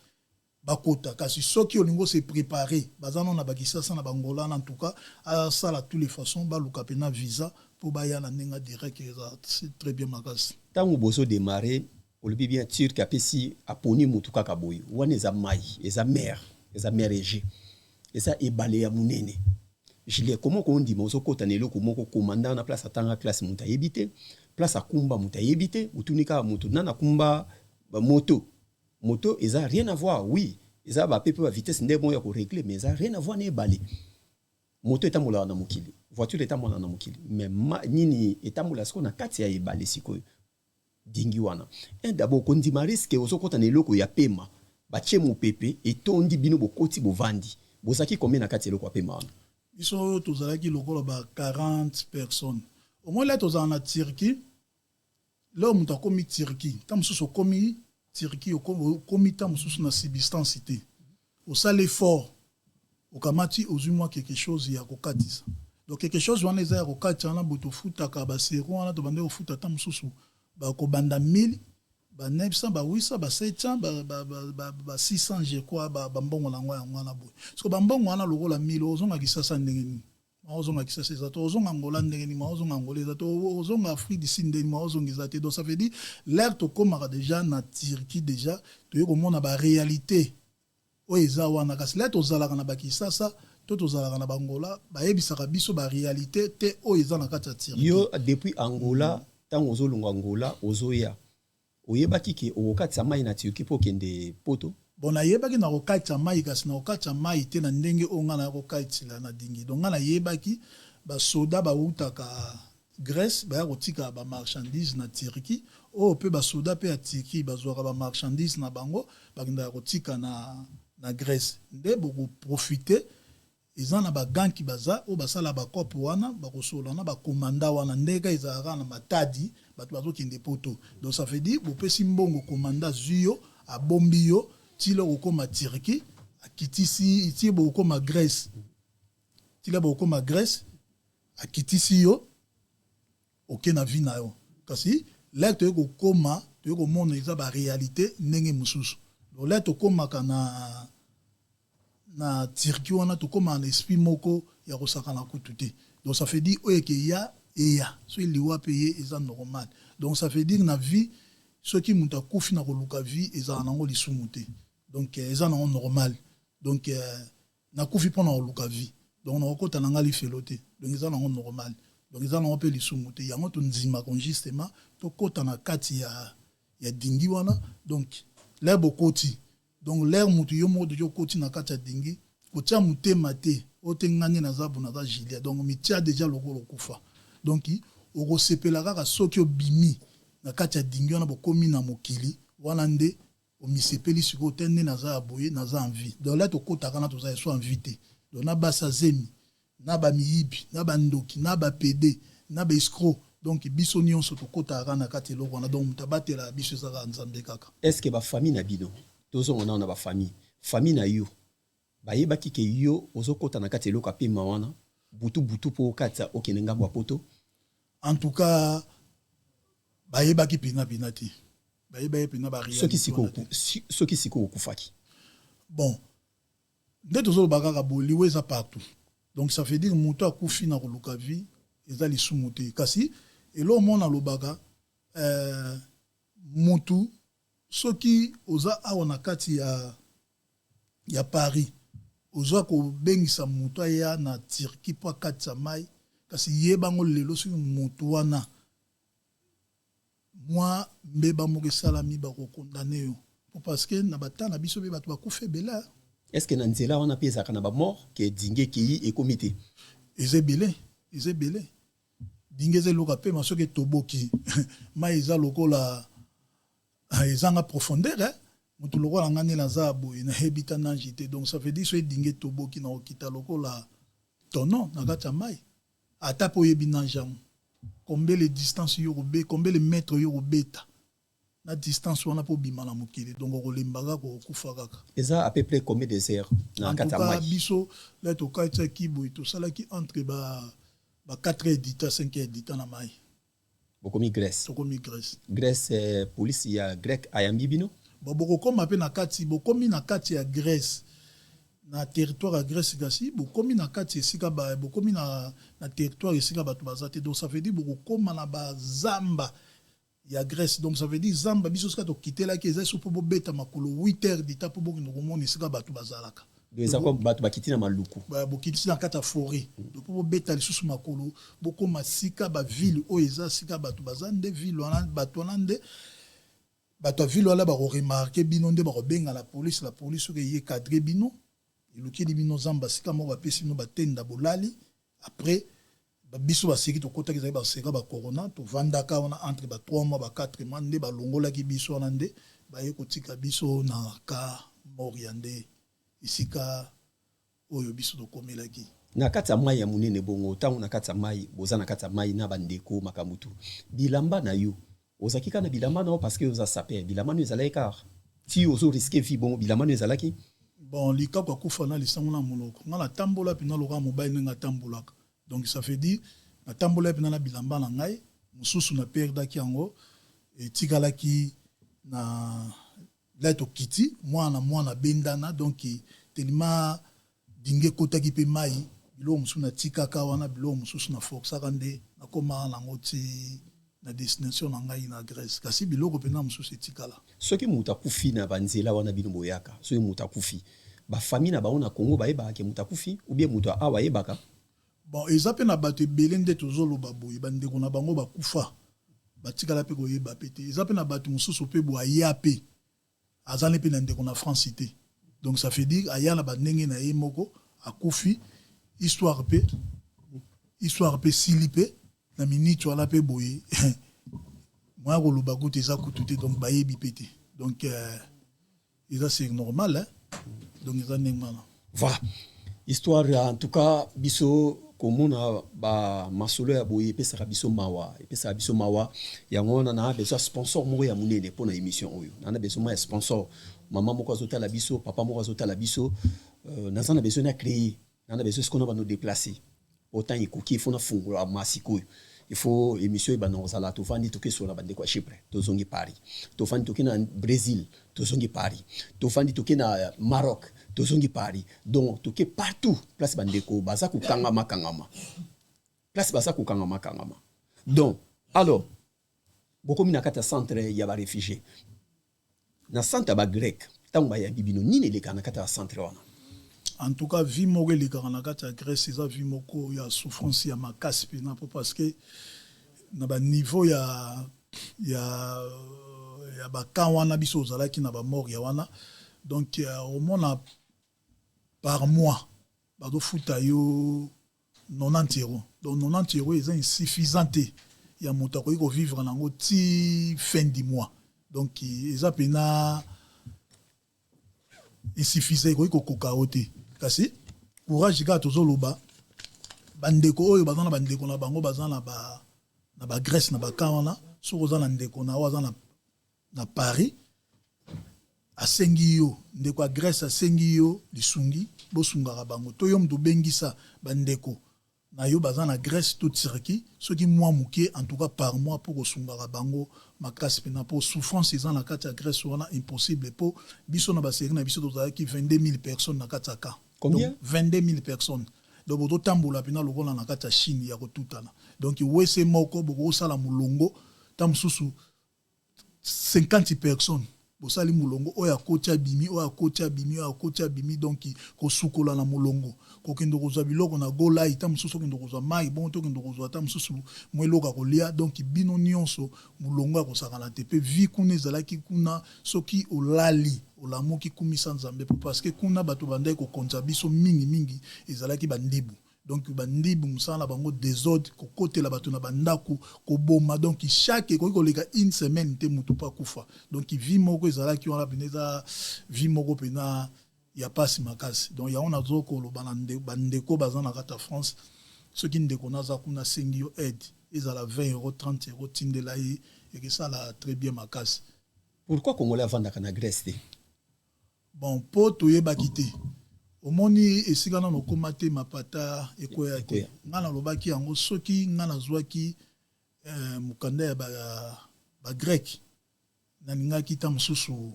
bakota. Kasi soki olingi ose préparer, baza nano na bakisasa na bangola wana. En tout cas asala tous les façons, baluka mpena visa mpo baya na ndenge direct, eza très bien makasi. Ntango bozo démarrer, olobi bien turc apesi, aponi mutu kaka boye. Wana eza mai, eza mer, eza mer Égée, eza ebale ya monene. Julien, comment kondima ozokɔta na eloko moko, commandant na place atanga classe, moto ayebi te place akumba, moto ayebi te, otuni kaka moto nani akumba moto? Moto eza rien à voir. Oui, eza bape mpe bavitesse nde moko ya korégler, mais eza rien à voir na ebale. Moto etambolaka na mokili, voiture etambolaka na mokili, mais nini etambola sikoyo na kati ya ebale? Sikoyo dinghy wana, un, d'abord kondima risque, ozokɔta na eloko ya pema, batie mopepe, etondi, bino bokoti, bovandi. Bozalaki combien na kati ya eloko ya pema wana? Biso tozalaki lokola ba 40 personnes au moins. La tozala na Turquie, leo moto akomi Turquie, ntan mosusu okomi Turquie, okomi ntan mosusu na substance te, osala effort, okamati, ozwi mwa quelque chose ya kokatisa. Donc quelque chose wana eza ya kokatisa wana boye, tofutaka basero wana, tobandi kofuta ata mosusu bakobanda 1000, ba 900, ba 800, ba 700, ba 600, je crois. Bambongo nango yango wana boye. Parce que bambongo wana lokola 1000, ozonga Kisasa ndenge nini? Ozonga Kisasa eza te. Ozonga Angola ndenge nini? Ozonga Angola eza te. Ozonga Afrique du Sud ndenge nini? Ozonga eza te. Donc ça veut dire l'air tokomaka déjà na Turquie, déjà toye komona baréalité oyo eza wana. Kasi l'air tozalaka na bakisasa to tozalaka na bangola, bayebisaka biso baréalité te oyo eza na kati ya Turquie. Yo depuis Angola, ntango ozolongwa Angola ozoya, oyebaki ke okokatisa mai na Turquie mpo okende Poto? Bon, nayebaki na kokatisa mai, kasi na kokatisa mai te na ndenge oyo ngai naya kokatisela na dinghy. Donc ngai nayebaki basoda bautaka Grèce baya kotika bamarchandise na Turquie, oyo mpe basoda mpe ya Turquie bazwaka bamarchandise na bango, bakendaka kotika na Grèce. Nde bokoprofite Eza na baganki baza oyo basala bakope wana, bakosolola na bakomanda wana ndenge ezalaka na Matadi, bato bazokende Poto. Donc ça veut dire bopesi mbongo, komanda azwi yo, abombi yo tila okokóma Turquie, akitisi ti bokokóma Grèce, tila bokokóma Grèce, akitisi yo, oke na vie na yo. Kasi l'heure toye kokóma, toye komona eza baréalité ndenge mosusu. Donc l'heure tokómaka na Turquie wana, tokómaka na esprit moko ya kosakana kutu te. Donc ça veut dire oyo eke ya eya, soki liwa mpe ye eza normal. Donc ça veut dire na vie, soki moto akufi na koluka vie, ezala nango lisumu te. Donc eza nango normal. Donc nakufi mpo na koluka vie, donc nakokota na nga lifelo te. Donc eza nango normal, donc eza nango mpe lisumu te. Yango tondimaka justement tokɔta na kati ya dingi wana. Donc l'heure bokoti, donc l'heure motu yo moko toki okoti na kati ya dingi, kotia motema te oyo te nga nde naza bo, naza Julia. Donc mitia déjà lokola okufa. Donc okosepela kaka soki obimi na kati ya dingi wana, bokomi na mokili wana nde omisepeli sikoyo te nde naza ya boye, naza en vie. Donc la tokɔtaka na toza eso en vie te. Donc na basi azemi, na bamiyibi, na bandoki, na bapédés, na baescrocs, donc biso nyonso tokɔtaka na kati eloko wana. Donc moto abatelaka biso ezaka Nzambe kaka. Est ce que bafamille na bino, tozonga nano na bafamille, famille na yo bayebaki ke yo ozokɔta na kati eloko apema wana butu butu mpo okatisa okende ngambo ya Poto? En tout cas bayebaki mpena mpena te, bayebaki mpena. Soki sikoyo okufaki? Bon, nde tozoloba kaka boliwa eza partout. Donc ça veut dire moto akufi na koluka vie eza lisumu te. Kasi eloko moko alobaka, motu soki oza awa na kati ya Paris, ozwa kobengisa moto aya na Turquie mpo akatisa mai, kasi yebango lelo soki motu wana mwa mbeba moko esalami, bakokondane yo po parce que na bata na biso mpe bato bakufa ebele. Est ce que na nzela wana mpe ezalaka na bamort ke dingi ekei ekomi te? Eza ebele, eza ebele. Dingi eza eloko apema, soki etoboki mai eza lokola ezanga profondeur, eh? Moto lokola nga nde naza boye, nayebi ta nage te. Donc ça veut dire soki dingi etoboki, na kokita lokola tono na kati ya mai. Ata mpe oyebi nage yango, combien le distance yo kobe, combien le mètre yo kobeta na distance wana mpo obima na mokili, donc okolemba kaka, okokufa kaka. Eza à peu près combien de heures na kati ya mai? Biso la tokatiaki boye, tosalaki entre ba 4 heures du temps, 5 heures du temps na mai. Bokomi Grèce? Tokomi Grèce. Grèce, police ya grec ayambi bino? Bon, bokokóma mpe na kati, bokomi na kati ya Grèce, na territoire ya Grèce. Kasi bokomi na kati esika bokomi na territoire esika bato baza te. Donc ça veut dire bokokóma na bazamba ya Grèce. Donc ça veut dire zamba biso esika tokitelaki eza so mpo bobeta makolo 8 heures du temps mpo bokende komona esika bato bazalaka. Eza comme bato bakiti na maluku. Bokitisi na kati ya forêt, donc mpo bobeta lisusu makolo, bokóma sika baville oyo eza sika bato baza, nde ville wana bato wana, nde bato ya ville wana bakoremarquer bino, nde bakobenga la police. La police soki eye cadre bino, elukeli bino zamba sika moko, bapesi bino batenda, bolali. Après biso baseki tokɔtaki, ezali baseka bacorona, tovandaka wana entre ba 3 mois, ba 4 mois, nde balongolaki biso wana, nde baye kotika biso na ka Moria, nde esika oyo biso tokomelaki. Na kati ya mai ya monene bongo, ntango na kati ya mai, boza na kati ya mai na bandeko, makambo tu, bilamba na yo, ozalaki kaka na bilamba na yo? Parce que oza sapeur, bilamba no ezalaki kaka ti ozorisquer vie bongo, bilamba no ezalaki? Bon, likaku akufa na lisango na monoko. Nga natambola mpena lokola mobali ndenge atambolaka. Donc ça veut dire natambola mpena na bilamba na ngai mosusu, naperdaki yango, etikalaki na lai. Tokiti mwana mwana bendana, donc telema dingi ekotaki mpe mai, biloko mosusu natikaka wana, biloko mosusu naforçaka nde nakomaka nango ti na destination na ngai na Grèce. Kasi biloko mpena mosusu etikala. Soki moto akufi na banzela wana bino boyaka, soki moto akufi, bafamille na bango na Congo bayebaka ke moto akufi ou bien moto awa ayebaka? Bon, eza mpe na bato ebele nde tozoloba boye, bandeko na bango bakufa, batikala mpe koyeba mpe te. Eza mpe na bato mosusu mpe bo aya mpe azali mpe na ndeko na France te. Donc ça veut dire aya na bandenge na ye moko, akufi, histoire mpe sili mpe na minute wana mpe boye, moya koloba kutu eza kutu te. Donc bayebi mpe te. Donc eza, c'est normal, hein? Donc eza ndenge wana. Voilà. Histoire, en tout cas, biso komona ba masolo ya boye epesaka biso mawa, epesaka biso mawa. Yango wana na besoin sponsor moko ya monene mpona émission oyo. Na besoin mwa ya sponsor. Mama moko azotala biso, papa moko azotala biso, naza na besoin na créer, na besoin sikoyo na bano déplacer. Autant ekoki, il faut nafungola ma sikoyo, il faut émission ebanda kozala. Tovandi, tokesola bandeko ya Chypre, tozongi Paris. Tovandi, toke na Brésil, tozongi Paris. Tovandi, toke na Maroc, tozongi Paris. Donc toke partout place bandeko baza kokangama kangama, place baza kokangama kangama. Donc alors, bokomi na kati ya centre ya baréfugiés, na centre ya bagrec. Ntango bayambi bino, nini elekaka na kati ya centre wana? En tout cas, vie moko elekaka na kati ya Grèce eza vie moko ya souffrance ya makasi mpena, mpo parce que na baniveau ya bacamp wana, biso ozalaki na bamoria wana. Donc omona par mois bazofuta yo 90 euros. Donc 90 euros eza insuffisant te ya moto akoki kovivre nango ti fin du mois. Donc eza mpena insuffisant, ekoki kokoka yo te. Kasi courage kaka. Tozoloba, bandeko oyo baza na bandeko na bango baza na ba na bagrèce, na bacamp wana, soki oza na ndeko na oyo aza na Paris, asengi yo, ndeko ya Grèce asengi yo lisungi, bosungaka bango. To yo moto obengisa bandeko na yo baza na Grèce to Turquie, soki mwa moke, en tout cas par mois, mpo kosungaka bango makasi mpena, mpo souffrance eza na kati ya Grèce wana impossible. Mpo biso na basérie na biso tozalaki 22 000 personnes na kati ya camp. Combien? Donc, 22 000 personnes. Donc bozotambola mpena lokola na kati ya Chine ya kotutana. Donc wese moko bokosala molongo, ta mosusu 50 personnes bosali molongo, oyo akoti abimi, oyo akoti abimi, oyo akoti abimi. Donc kosukola na molongo, kokende kozwa biloko na golai, ta mosusu okende kozwa mai, bongo tokende kozwa ta mosusu mwa eloko ya kolia. Donc bino nyonso molongo ya kosakana te. Mpe vie kuna ezalaki kuna, soki olali, olamuki, kumisa Nzambe, po parce que kuna bato bandaki kokonza biso mingimingi ezalaki bandibu. Donc bandibu, mosala na bango désordre, kokotela bato na bandako, koboma. Donc chaque, ekoki koleka une semaine te, motu mpo akufa. Donc vie moko ezalaki wana mpena, eza vie moko mpena ya pasi makasi. Donc yango nazo koloba na bandeko baza na kati ya France, soki ndeko naza kuna asengi yo aide, ezala 20 euro, 30 euro, tindela ye, ekesala très bien makasi. Pourquoi Congolais avandaka na Grèce te? Bon, mpo toyebaki te. Omoni, esika nano okóma te, mapata ekweya te. Ngai nalobaki yango, soki ngai nazwaki mokanda ya bagrec, ba nalingaki ta mosusu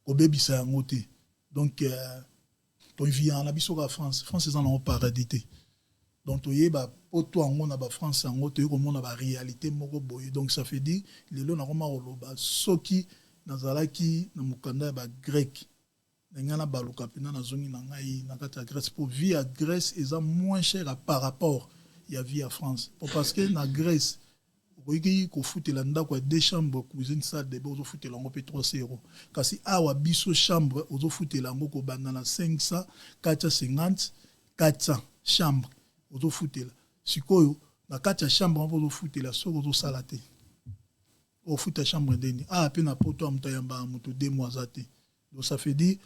kobebisa yango te. Donc toviaka na biso kaka France. France eza nango paradis te. Donc toyeba poto yango na bafrance yango, toyei komona baréalité moko boye. Donc ça fait dire, lelo nakoma koloba, soki nazalaki na mokanda ya bagrec, na ngai nabaluka mpena, nazongi na ngai na kati ya Grèce, po vie ya Grèce eza moins cher par rapport ya vie ya France. Po parce que na Grèce okoki kofutela ndako ya deux chambres, cuisine, salle de bain, ozofutela yango mpe 3 euro. Kasi awa biso, chambre ozofutela yango kobanda na 500, 450, 400 chambre ozofutela. Sikoyo na kati ya chambre mpo ozofutela, soki ozosala te, ofuta chambre ndeni? Awa mpe na Poto ya moto ayambaka moto 2 mois aza te. Donc ça fait dire,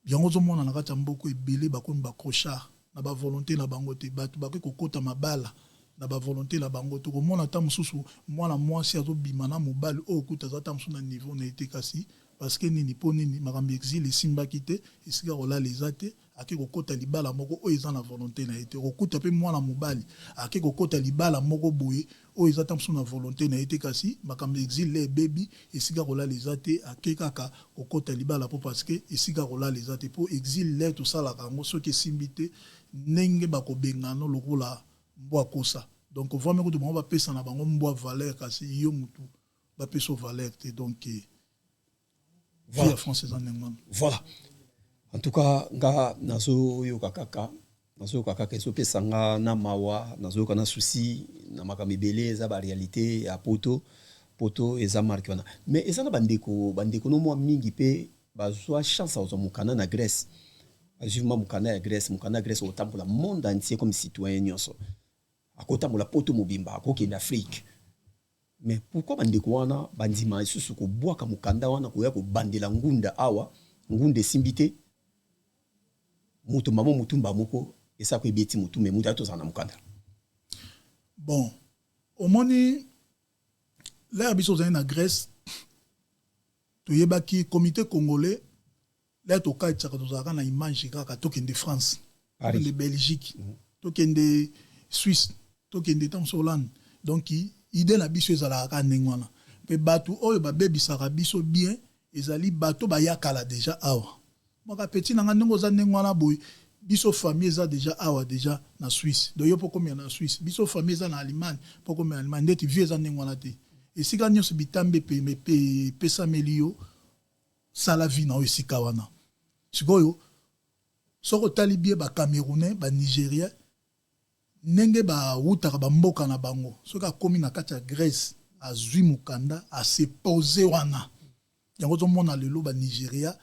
yango ozomona na kati ya mboka ebele bakomi baclochard na bavolonté na bango te. Bato bakoki kokɔta mabala na bavolonté na bango. Tokomona ata mosusu mwana mwasi azobima na mobali oyo kuta aza ata mosusu na niveau na ye te. Kasi parce que nini? Mpo nini? Makambo exil esimbaki te, esika kolala eza te, ake kokɔta libala moko oyo eza na volonté na ye te. Kokuta mpe mwana mobali ake kokɔta libala moko boye oyo eza ta mosusu na volonté na ye te. Kasi makambo exil le ebebi, esika kolala eza te, ake kaka kokɔta libala mpo parce que esika kolala eza te. Mpo exil le tosalaka yango, soki esimbi te, ndenge bakobengana lokola mbwa kosa. Donc vraiment kutu bango bapesa na bango mbwa valeur, kasi yo mutu bapesa valeur te. Donc voilà. Vie ya France eza ndenge wana. Voilà, en tout cas nga nazoyoka kaka, nazoyoka kaka, ezopesa nga na mawa, nazoyoka na souci na makambo ebele. Eza baréalité ya Poto. Poto eza marke wana, mais eza na bandeko no mwa mingi mpe bazwa chance ya kozwa mokanda na Grèce. Bazwi mwa mokanda ya Grèce. Mokanda ya Grèce, okotambola monde entier comme citoyen nyonso, akotambola Poto mobimba, akokende Afrique. Mais pourquoi bandeko wana bandima lisusu kobwaka mokanda wana, koya kobandela ngunda awa? Ngunda esimbi te. Moto mamo motumba moko esako ebeti motu, me moto ayi tozala na mokanda. Bon, omoni, l'heure biso ozali na Grèce, toyebaki comité congolais. L'heure tokatisaka, tozalaka na image kaka tokende France, tokende Belgique, tokende Suisse, tokende ntango Hollande. Donc idée na biso ezalaka kaka ndenge wana. Mpe bato oyo babebisaka biso bien ezali bato bayakala déjà awa. Maka petit na nga, ndenge oza ndenge wana boye, biso famille eza déjà awa, déjà na Suisse. Donc yo mpo komela na Suisse, biso famille eza na Allemagne, mpo komela Allemagne. Ndeti vie eza ndenge wana te. Esika nyonso bitambe epesameli yo, sala vie na yo esika wana. Sikoyo soki otali bien, Bacamerounais, Banigérien, ndenge bawutaka bamboka na bango, soki akomi na kati ya Grèce, azwi mokanda, ase pose wana. Yango ozomona lelo Banigéria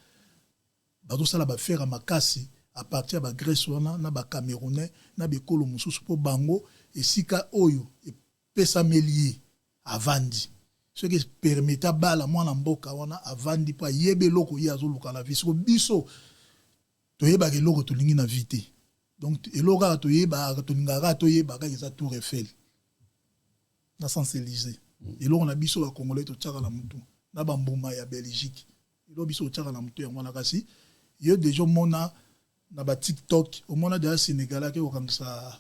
bazosala baaffaires ya makasi à partir ya Bagrèce wana, na Bacamerounais, na bekolo mosusu, mpo bango esika oyo epesameli ye, avandi. Soki epermettre abala mwana mboka wana, avandi, mpo ayebi eloko ye azoluka na vie. Siko biso toyebaka eloko tolingi na vie te. Donc eloko kaka toyebaka, tolingaka kaka toyeba kaka eza Tour Eiffel na Champs-Élysées. Eloko na biso Bacongolais totiaka na mutu na bambuma ya Belgique, eloko biso totiaka na mutu yango wana. Kasi yo déjà omona na baTikTok, omona déjà Sénégal ake kokangisa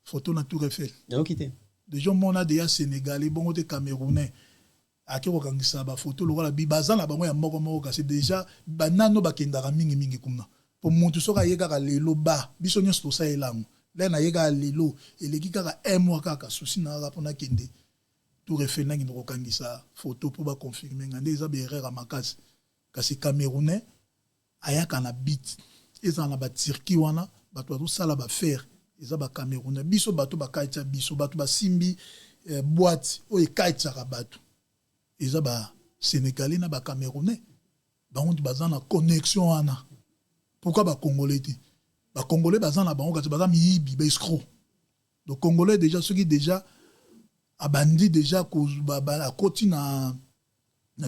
photo na Tour Eiffel? Nayoki te. Déjà omona déjà Sénégalais bongo te, Camerounais ake kokangisa bafoto lokola bi baza na bango ya moko moko. Kasi déjà banano bakendaka mingimingi kuna, po motu soki aye kaka lelo, ba biso nyonso tosalela yango. L'heure naye kaka lelo, eleki kaka un mois, kaka susi na kaka mpona kende Tour Eiffel, nakende kokangisa photo mpo baconfirme nga. Nde eza baerreur ya makasi. Kasi Camerounais ayaka na bit ezala na Baturquie wana, bato bazosala baaffaires eza Bacamerounais. Biso bato bakaitisa biso, bato basimbi boîte oyo ekaitisaka bato eza Basénégalais na Bacamerounais. Bango nti baza na connexion wana. Pourquoi Bacongolais te? Bacongolais baza na bango, kasi baza miyibi, baescrocs. Donc Congolais déjà, soki déjà abandi déjà akoti na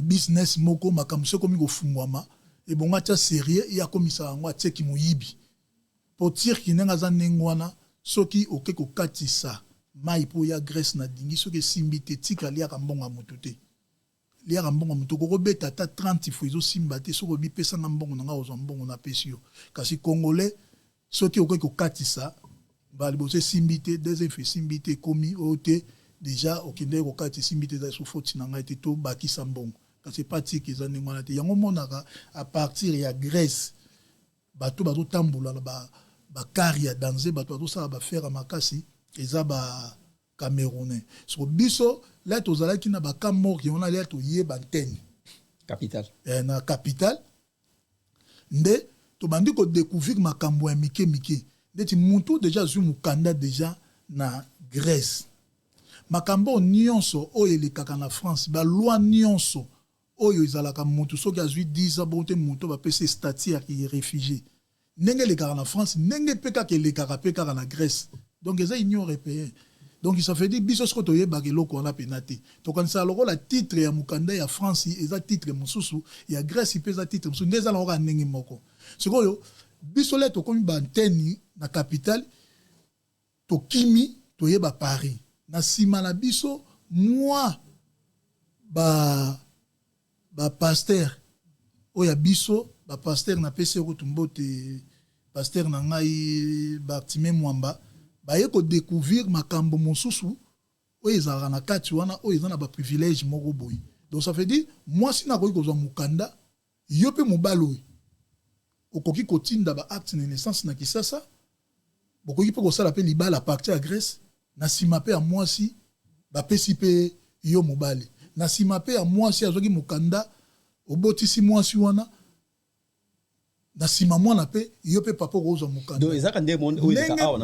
business moko, makambo soki ekomi kofungwama, ebongo atia sérieux, ye akomisa yango, atieki moyibi. Po Turquie ndenge aza ndenge wana, soki oke kokatisa mai mpo ya Grèce na dingi, soki esimbi te, tika, liaka mbongo ya motu te, liaka mbongo motu. Okokobeta ata 30 fois, ezosimba te. Soki obipesanga mbongo na nga, ozwa mbongo napesi yo. Kasi Congolais, soki okoki kokatisa mbala liboso esimbi te, deuxième fois esimbi te, ekomi oyo te, déjà okendeki kokatisa, esimbi te, eza so foti na ngai te, tobakisa mbongo. Kasi epa tiki eza ndenge wana te. Yango omonaka à partir ya Grèce, bato bazotambola na bacar ya danger, bato bazosala baaffaires ya makasi eza Bacamerounais. Soko biso la tozalaki na bakamorki wana, lia toyeba ntene Capital. Na capitale nde tobandi kodécouvrir makambo ya mike mike. Ndeti mutu déjà azwi mokanda déjà na Grèce, makambo nyonso oyo elekaka na France, baloi nyonso oyo ezalaka, motu soki azwi 10 ans bongo te, motu bapesi statut ya réfugié, ndenge elekaka na France, ndenge mpe kaka elekaka mpe kaka na Grèce. Donc eza Union européenne. Donc ça veut dire biso soki toyebaka eloko wana mpena te, tokanisaka lokola titre ya mokanda ya France eza titre mosusu, ya Grèce mpe eza titre mosusu, nde eza nango kaka ndenge moko. Sikoyo biso le tokomi banteni na capitale, tokimi, toyeba Paris. Na nsima na biso mwa bapasteur oyo ya biso, bapasteur, napesi yo kutu mbote, pasteur na ngai Bartime Mwamba, baye kodécouvrir makambo mosusu oyo ezalaka na kati wana, oyo eza na baprivilège moko boye. Donc ça veut dire mwasi nakoki kozwa mokanda, yo mpe mobali oyo okoki kotinda baacte de naissance na Kisasa, bokoki mpe kosala mpe libala à partir ya Grèce. Na nsima mpe ya mwasi bapesi mpe yo mobali, na nsima mpe ya mwasi azwaki mokanda, obotisi mwasi wana, na nsima mwana mpe yo mpe papa okozwa mokanda.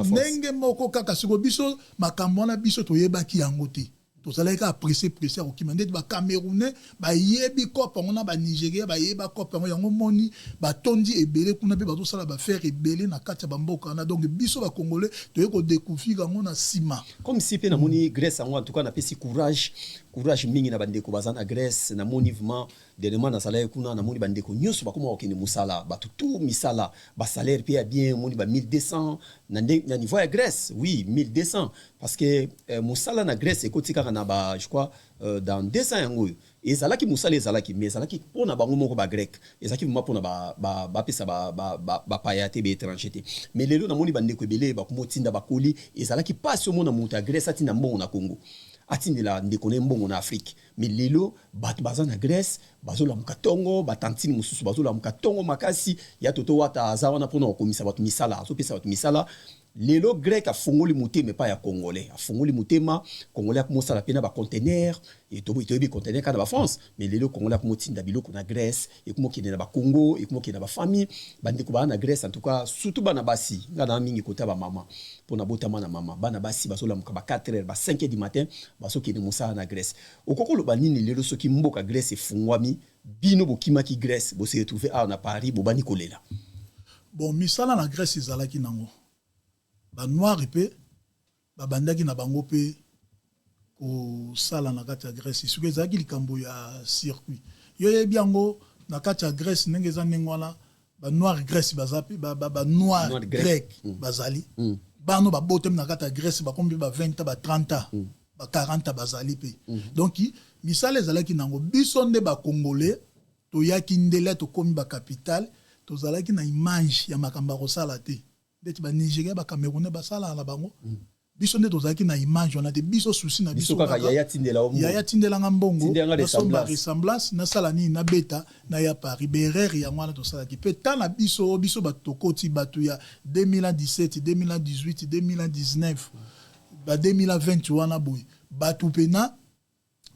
Ndenge moko kaka. Siko biso makambo wana biso toyebaki yango te. Tozalaki kaka pressé pressé ya kokima. Ndeti Bacamerounais bayebi kope yango, na Banigéria bayeba kope yango. Yango moni batondi ebele kuna mpe bazosala baaffaires ebele na kati ya bamboka wana. Donc biso Bacongolais toye kodécouvrir yango na nsima. Comme si mpe namoni Grèce yango, en tout cas napesi courage, courage mingi na bandeko baza na Grèce. Namoni vraiment Dernièrement nazalaki kuna, namoni bandeko nyonso bakoma kokende mosala, bato tout misala, basalaire mpe ya bien. Omoni ba 1200 na niveau ya Grèce, oui, 1200, parce que mosala na Grèce ekoti kaka na ba, je crois, dans 200. Yango oyo ezalaki mosala, ezalaki, mais ezalaki mpona bango moko bagrec, ezalaki vraiment mpona bapesa bapaya te, baétranger te. Mais lelo namoni bandeko ebele bakoma otinda bakoli. Ezalaki mpasi omona moto ya Grèce atinda mbongo na Congo, atindela ndeko na ye mbongo na Afrique. Mais lelo bato baza na Grèce bazolamuka ntongo, batantine mosusu bazolamuka ntongo makasi. Ya toto wata aza wana mpona kokomisa bato misala, azopesa bato misala. Lelo grec afongoli motema epai ya congolais, afongoli motema. Congolais akomosala mpe na bacontener. Toyebi contener kaka na bafrance, mais lelo congolais akomotinda biloko na Grèce, ekomokende na bacongo, ekomokende na bafamille. Bandeko baa na Grèce, en tout cas surtout bana basi, nga na mingi kota bamama mpo na botama na mama, bana basi bazolamuka ba 4 heures, ba 5 heures du matin, bazokende mosala na Grèce. Okoki koloba nini lelo soki mboka Grèce efungwami, bino bokimaki Grèce, bose retrouve awa na Paris, bobandi kolela? Bon, misala na Grèce ezalaki nango. Banoir mpe babandaki na bango mpe kosala na kati ya Grèce. Soki ezalaki likambo ya circuit, yo yebi yango na kati ya Grèce ndenge eza ndenge wana. Banoir Grèce baza mpe banoir Noir grec bazali. Bano babotami na kati ya Grèce, bakomi mpe ba 20 ans, ba 30 ans, ba 40 ans, bazali mpe. Donc misala ezalaki nango. Biso nde bacongolais toyaki ndele, tokomi bacapitale, tozalaki na image ya makambo ya kosala te. Ndeti banigéria, bacamerounais basalaka na bango. Biso nde tozalaki na image wana te. Biso souci na biso kaka yaya tindela yo mbongo. Yaya tindelanga mbongo, Tindelanga nasomba ressemblance. Ressemblance, nasala nini, nabeta na ya Paris. Berere yango wana tosalaki mpe ta na biso. Biso bato tokoti, bato ya 2017, 2018, 2019, ba 2020 wana boye, bato mpena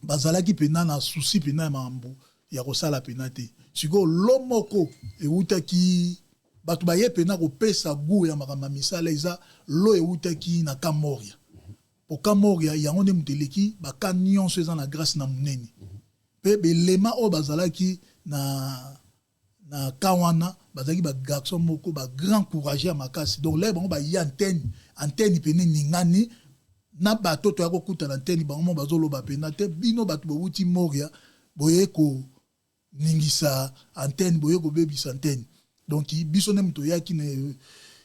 bazalaki mpena na souci mpena ya makambo ya kosala mpena te. Sikoyo lo moko ewutaki, bato baye mpena kopesa goût ya makambo ya misala, eza lo ewutaki na camp Moria. Po camp Moria yango nde moto eleki baka nyonso eza na Grèce na monene. Mpe belema oyo bazalaki na camp wana, bazalaki bagarçon moko bagrand courage ya makasi. Donc lere bango baye antenne, antenne pene eningani na bato. Toya kokutana antenne, bango mo bazoloba pena te: "Bino bato bowuti Moria, boye koningisa antenne, boye kobebisa antenne." Donc biso nde moto oyaki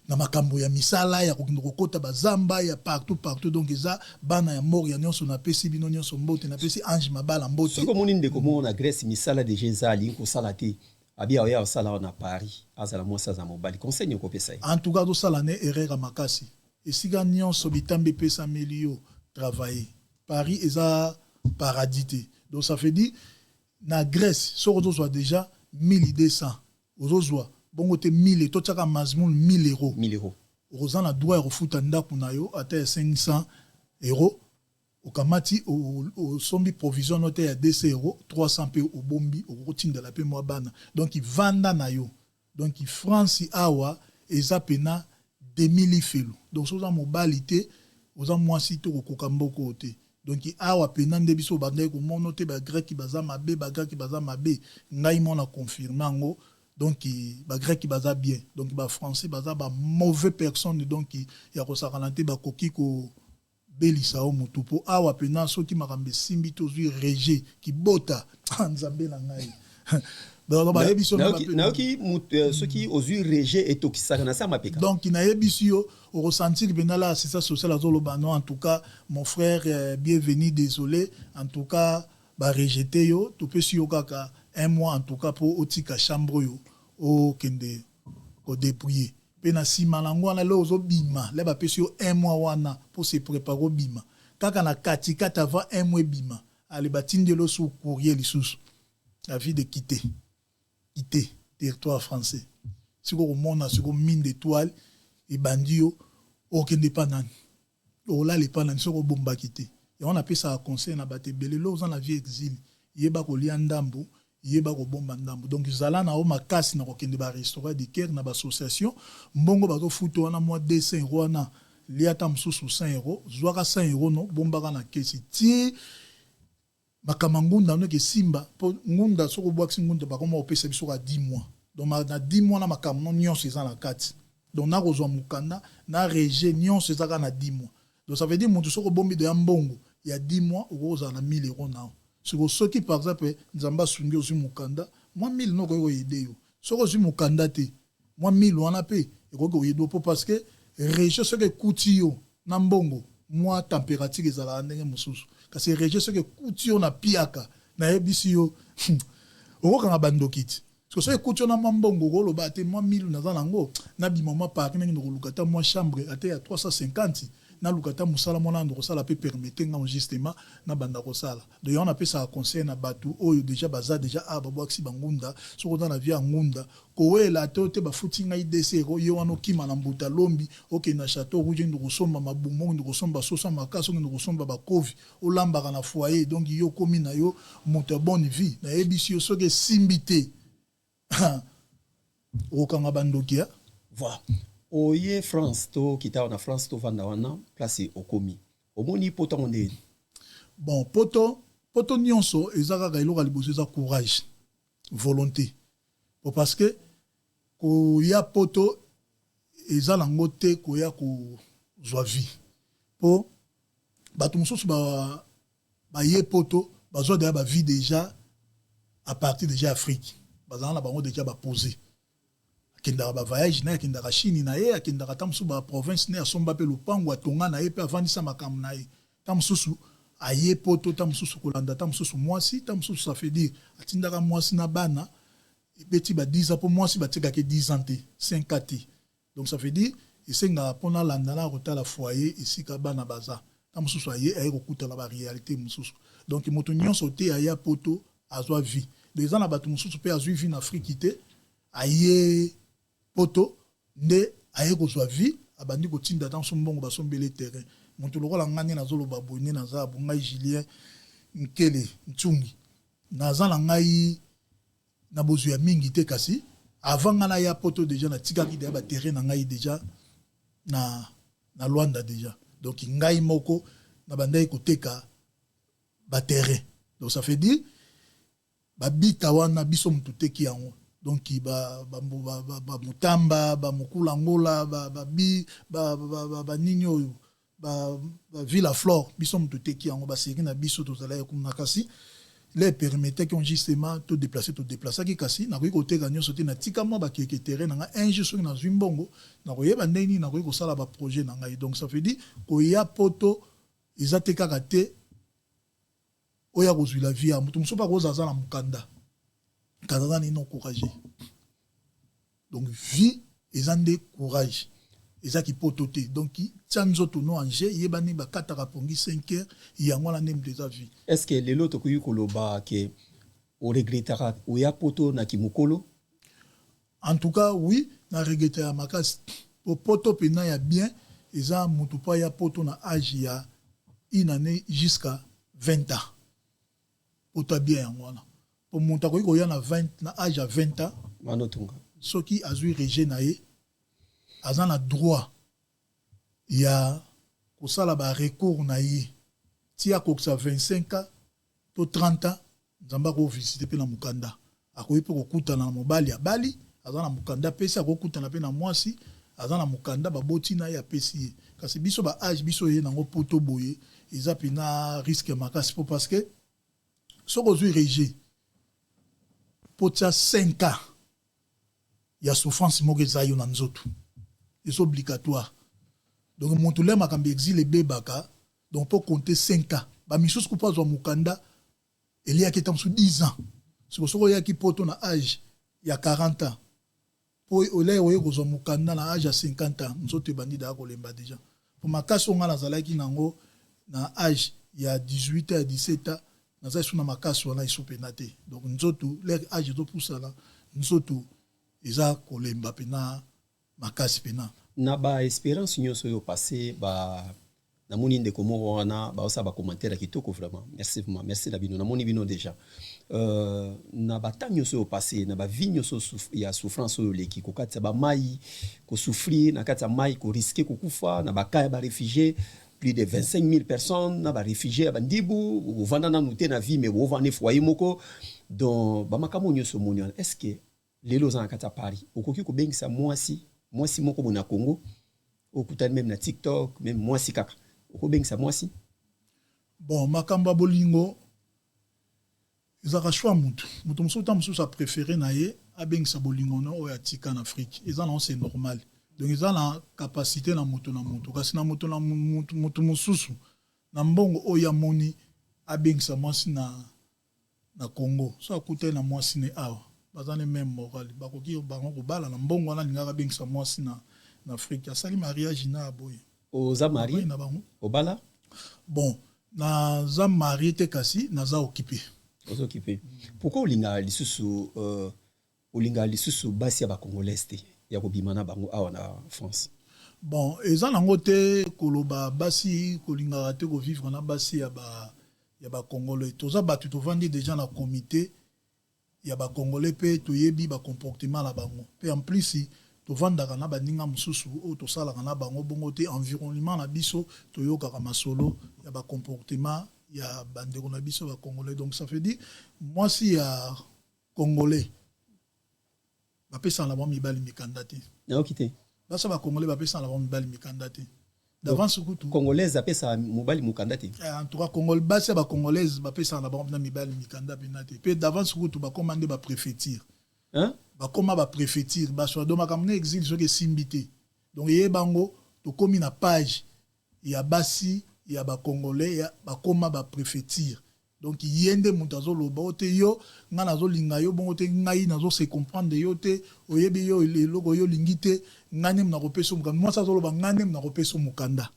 na makambo ya misala ya kokende kokota bazamba ya partout partout. Donc eza bana ya Moria nyonso, napesi bino nyonso mbote, napesi Ange Mabala mbote. Soki omoni ndeko moko na Grèce, misala déjà eza, alingi kosala te, abi aoya osala awa na Paris, azala mwasi, aza mobali, conseil nini okopesa ye? En tout cas tosala ne erreur ya makasi. Esika nyonso bitambe epesameli yo, travailler. Paris eza paradis te. Donc ça veut dire na Grèce soki ozozwa déjà 1200, ozozwa bongo te 1000, totiaka maximum 1000 euros. 1000 euros. Okoza na droit ya kofuta ndako na yo ata ya 500 euros. Okamati, osombi provision no te ya 200 euros, 300 mpe obombi, okokotindela mpe mwa bana. Donc vanda na yo. Donc France awa eza pena demi lifelo. Donc soki oza mobali te, oza mwasi te, okokoka mboka oyo te. Donc awa pena nde biso bandaki komona te bagreki baza mabe, bagreki baza mabe. Ngai mona confirme yango. Donc bagreki baza bien, donc bafrançais baza bamauvais personne. Donc ya kosakana te, bakoki kobelisa yo motu. Mpo awa pena soki makambo esimbi te, ozwi rejet kibota, Nzambe na ngai. Donc bayebi so Nayoki soki ozwi rejet, etokisaka na sa mapeka. Donc nayebisi yo, okosentir mpena la assistance sociale azoloba: "Non, en tout cas mon frère, bienvenu, désolé, en tout cas barejeter yo, topesi yo kaka un mois en tout cas mpo otika chambre oyo, okende kodébrouiller." Mpe na nsima nango wana, le ozobima, le bapesi yo un mois wana mpo se prépare obima. Kaka na katikati, avant un mois ebima, ale batindeli yo sur courrier lisusu avis de quitter territoire français. Sikoyo komona sikoyo mine d'étoile ebandi yo, okende epa nani, olala epa nani soki obombaki te? Yango napesaka conseil na bato ebele: lo oza na vie exil, yeba kolia ndambu, yeba kobomba ndambu. Donc zala na yo makasi na kokende barestaurant du Caire, na baassociation. Mbongo bazofuta wana mwa 200 euro wana, lia ata mosusu 100 euro, zwaka 100 euro no, bombaka na kesi ti makambo ya ngunda noki esimba. Mpo ngunda, soki obwakisi ngunda, bakoma kopesa biso ka 10 mois. Donc na 10 mois na makambo no nyonso eza na kati. Donc nakozwa mokanda na rejet nyonso eza kaka na 10 mois. Donc ça veut dire moto soki obombi deya mbongo ya 10 mois, okokozala na 1000 euro nao. Siko soki par exemple Nzambe asungi, ozwi mokanda, mwa 1000 no okoki koaider yo. Soki ozwi mokanda te, mwa 1000 wana mpe ekoki koaider yo, mpo parce que rejet soki ekuti yo na mbongo, mwa température ezalaka ndenge mosusu. Kasi rejet soki ekuti yo na piaka, nayebisi yo, okokanga bandoki ti. Soki ekuti yo na mwa mbongo, okoloba te mwa 1000 naza nango, nabima mwa park ndenge ndokoluka ata mwa chambre ate ya 350, naluka ata mosala mwana ndo kosala mpe permettre nga justement nabanda kosala. Donc yango napesaka conseil na bato oyo déjà baza déjà awa, babwakisi bangunda. Soki oza na vie ya ngunda, kowela te te bafuti ngai 2 euro, ye wana okima na mbuta lombi, okende na Château Rouge, okende kosomba mabumu, okende kosomba soso makasi, okende kosomba bakovi, olambaka na foyer. Donc yo okomi na yo moto ya bonne vie. Nayebisi yo, soki esimbi te, okokanga bandoki ya. Voilà, oye France, tokita awa na France, tovanda wana place okomi, omoni poto yango ndeni? Bon, poto nyonso eza kaka eloko ya liboso eza courage, volonté, po parce que koya poto eza nango te koya kozwa vie, mpo bato mosusu baye poto, bazwa deya bavie déjà à partir déjà Afrique, bazala na bango déjà bapose, akendaka bavoyage na ye, akendaka Chine na ye, akendaka ata mosusu baprovince na ye, asomba mpe lopango, atonga na ye mpe avandisa makambo na ye. Ta mosusu aye poto, ta mosusu kolanda ta mosusu mwasi, ta mosusu, ça fait dire atindaka mwasi na bana, ebeti ba 10 ans, mpo mwasi batikaki 10 ans te, 5 ans te. Donc ça veut dire esengaka mpona alanda na kotala foyer esika bana baza. Ta mosusu aye kokutana baréalité mosusu. Donc moto nyonso te aya poto azwa vie. Donc eza na bato mosusu mpe azwi vie na Afrique te, aye poto nde aye kozwa vie, abandi kotinda ta mosusu mbongo, basombeli terrain. Moto lokola ngai nde nazoloba boye, nde naza bo ngai Julien Nkele Ntungi, naza na ngai na bozwi ya mingi te, kasi avant ngai naya poto déjà natikaki deya baterrain na ngai déjà na Lwanda déjà. Donc ngai moko nabandaki koteka baterrain. Donc ça fait dire babita wana biso motu teki yango. Donc bamutamba, bamokula ngola, babi, banini oyo, bavilla Flore, biso motu teki yango, baseri na biso tozalaki kuna. Kasi le permettait justement todéplacer, todéplaçaki, kasi nakoki koteka nyonso te. Natika mwa bakeke terrain na ngai. Un jour soki nazwi mbongo, nakoyeba ndenge nini nakoki kosala baprojet na ngai. Donc ça veut dire koya poto eza te kaka te oyo akozwila vie ya moto mosusu mpe akozala aza na mokanda, kasi aza nini, courage. Donc vie eza nde courage, eza kipoto te. Donc tia nzoto no ange, yeba ndenge bakataka pongi 5 heures, yango wana nde moto eza vie. Est ce que lelo tokoki koloba ke oregretaka oya poto na kimokolo? En tout cas oui, na regrete ya makasi, po poto mpena ya bien eza motu mpo aya poto na age ya une année jusqu'à 20 ans. Poto ya bien yango wana, po moto akoki koya na 20, na age ya 20 ans. Manotunga. Soki azwi rejet na ye, aza na droit ya kosala barecours na ye ti akokisa 25 ans to 30 ans. Nzambe akovisite mpe na mokanda, akoki mpe kokutana na mobali, abali, aza na mokanda, apesi, akokutana mpe na mwasi aza na mokanda, baboti na ye, apesi ye. Kasi biso baage biso ye nango poto boye eza mpena risque makasi, mpo parce que soki ozwi rejet, mpo tia 5 ans ya souffrance moko eza yo na nzoto, eza obligatoire. Donc moto le makambo exil ebebaka. Donc mpo compter 5 ans, bamisusu kupo azwa mokanda, eliaki eta mosusu 10 ans. Siko soki oyaki poto na age ya 40 ans, mpo olai oye kozwa mokanda na age ya 50 ans, nzoto ebandi daya kolemba déjà. Mpo makasi oyo ngai nazalaki nango na age ya 18 ans, ya 17 ans, naza esu na makasi wana esu mpena te. Donc nzoto, l'heure age ezopusana, nzoto eza kolemba mpena makasi mpena. Na baespérance nyonso oyo passé ba, namoni ndeko moko wana baosala bacommentaire ya kitoko vraiment. Merci, vraiment merci na bino, namoni bino déjà. Na batemps nyonso oyo passé, na bavie nyonso ya souffrance oyo oleki, kokatisa bamai, kosouffrir na kati ya mai, korisquer kokufa na bacamp ya baréfugié, plus de 25 000 personnes na baréfugié ya bandibu, ovanda nanu te na vie, mais bovanda foyer moko. Donc bamakambo nyonso omoni wana, est ce que lelo oza na kati ya Paris, okoki kobengisa mwasi moko boye na Congo, okutani même na TikTok, même mwasi kaka, okobengisa mwasi? Bon, makambo ya bolingo Ezalaka choix ya mutu. Mutu mosusu tango mosusu a prefere na ye abengisa bolingo na oyo atika na Afrique. Eza nango c'est normal. Donc eza na capacite na mutu na mutu. Kasi na mutu na mutu mosusu na mbongo oyo ye amoni abengisa mwasi na na Congo soki akutani na mwasi ne awa baza ne meme morale bakoki bango kobalana mbongo wana alingaka abengisa mwasi na na Afrique asali mariage na aboye. Oza marie? Na bango. Obala? Bon naza marie te kasi naza occupe. Oza occupe. Pourquoi olingaka lisusu euh, olingaka lisusu basi ya ba congolaise te ya kobima na bango awa na France? Bon eza nango te koloba basi kolingaka te ko vivre na basi ya ba ya ba congolais toza batu tovandi dejà na comite ya ba congolais pe toyebi ba comportement na bango pe en plus tovandaka na baninga mosusu oyo tosalaka na bango bongo te environnement na biso toyokaka masolo ya ba comportement ya ba ndeko na biso ba congolais donc ça veut dire mwasi ya congolais bapesaka na bango mibali mikanda te. Nayoki te. Basi ya ba congolais bapesaka na bango mibali mikanda te. D'avance kutu. Congolaise apesaka mobali mokanda te. Eh, en tout cas congolais basi ya ba congolaise bapesaka na bango na mibali mikanda pena te. Pe d'avance kutu bakoma nde ba préfecture. Hein? Bakoma ba préfecture baswa donc makambo na exil soki esimbi te. Donc yeba ngo tokomi na page ya basi ya ba congolais ya bakoma ba prefecture donc ye nde mutu azo loba oh te yo nga nazo linga yo bongo te ngai nazo se comprendre yo te oyebi yo eloko yo olingi te ngai nde nako pesa yo mukanda mwasi azo loba ngai nde nako pesa yo mukanda.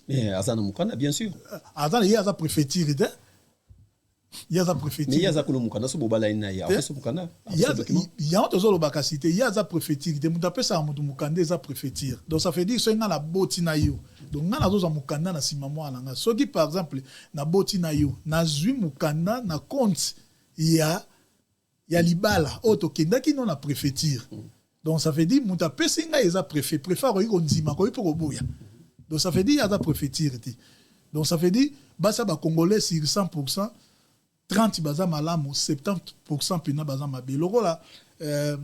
Mais aza na mukanda bien sur. Aza ye aza prefecture te. Ye aza prefecture. Mais ye aza kolo mukanda so bobalani na ye apesa mukanda. Yango tozoloba kasi te ye aza prefecture te moto apesaka moto mokanda eza prefecture donc ça veut dire soki ngai naboti na yo donc ngai nazozwa mokanda na nsima mwana na ngai soki par exemple naboti na yo nazwi mokanda na compte ya ya libala oyo tokendaki no na prefecture donc ça veut dire moto apesi ngai eza prefet prefet akoki kondima akoki mpe koboya donc ça veut dire aza prefecture te donc ça veut dire basi ya bacongolais sur 100 pourcent 30 baza malamu 70 pourcent mpena baza mabe lokola euh,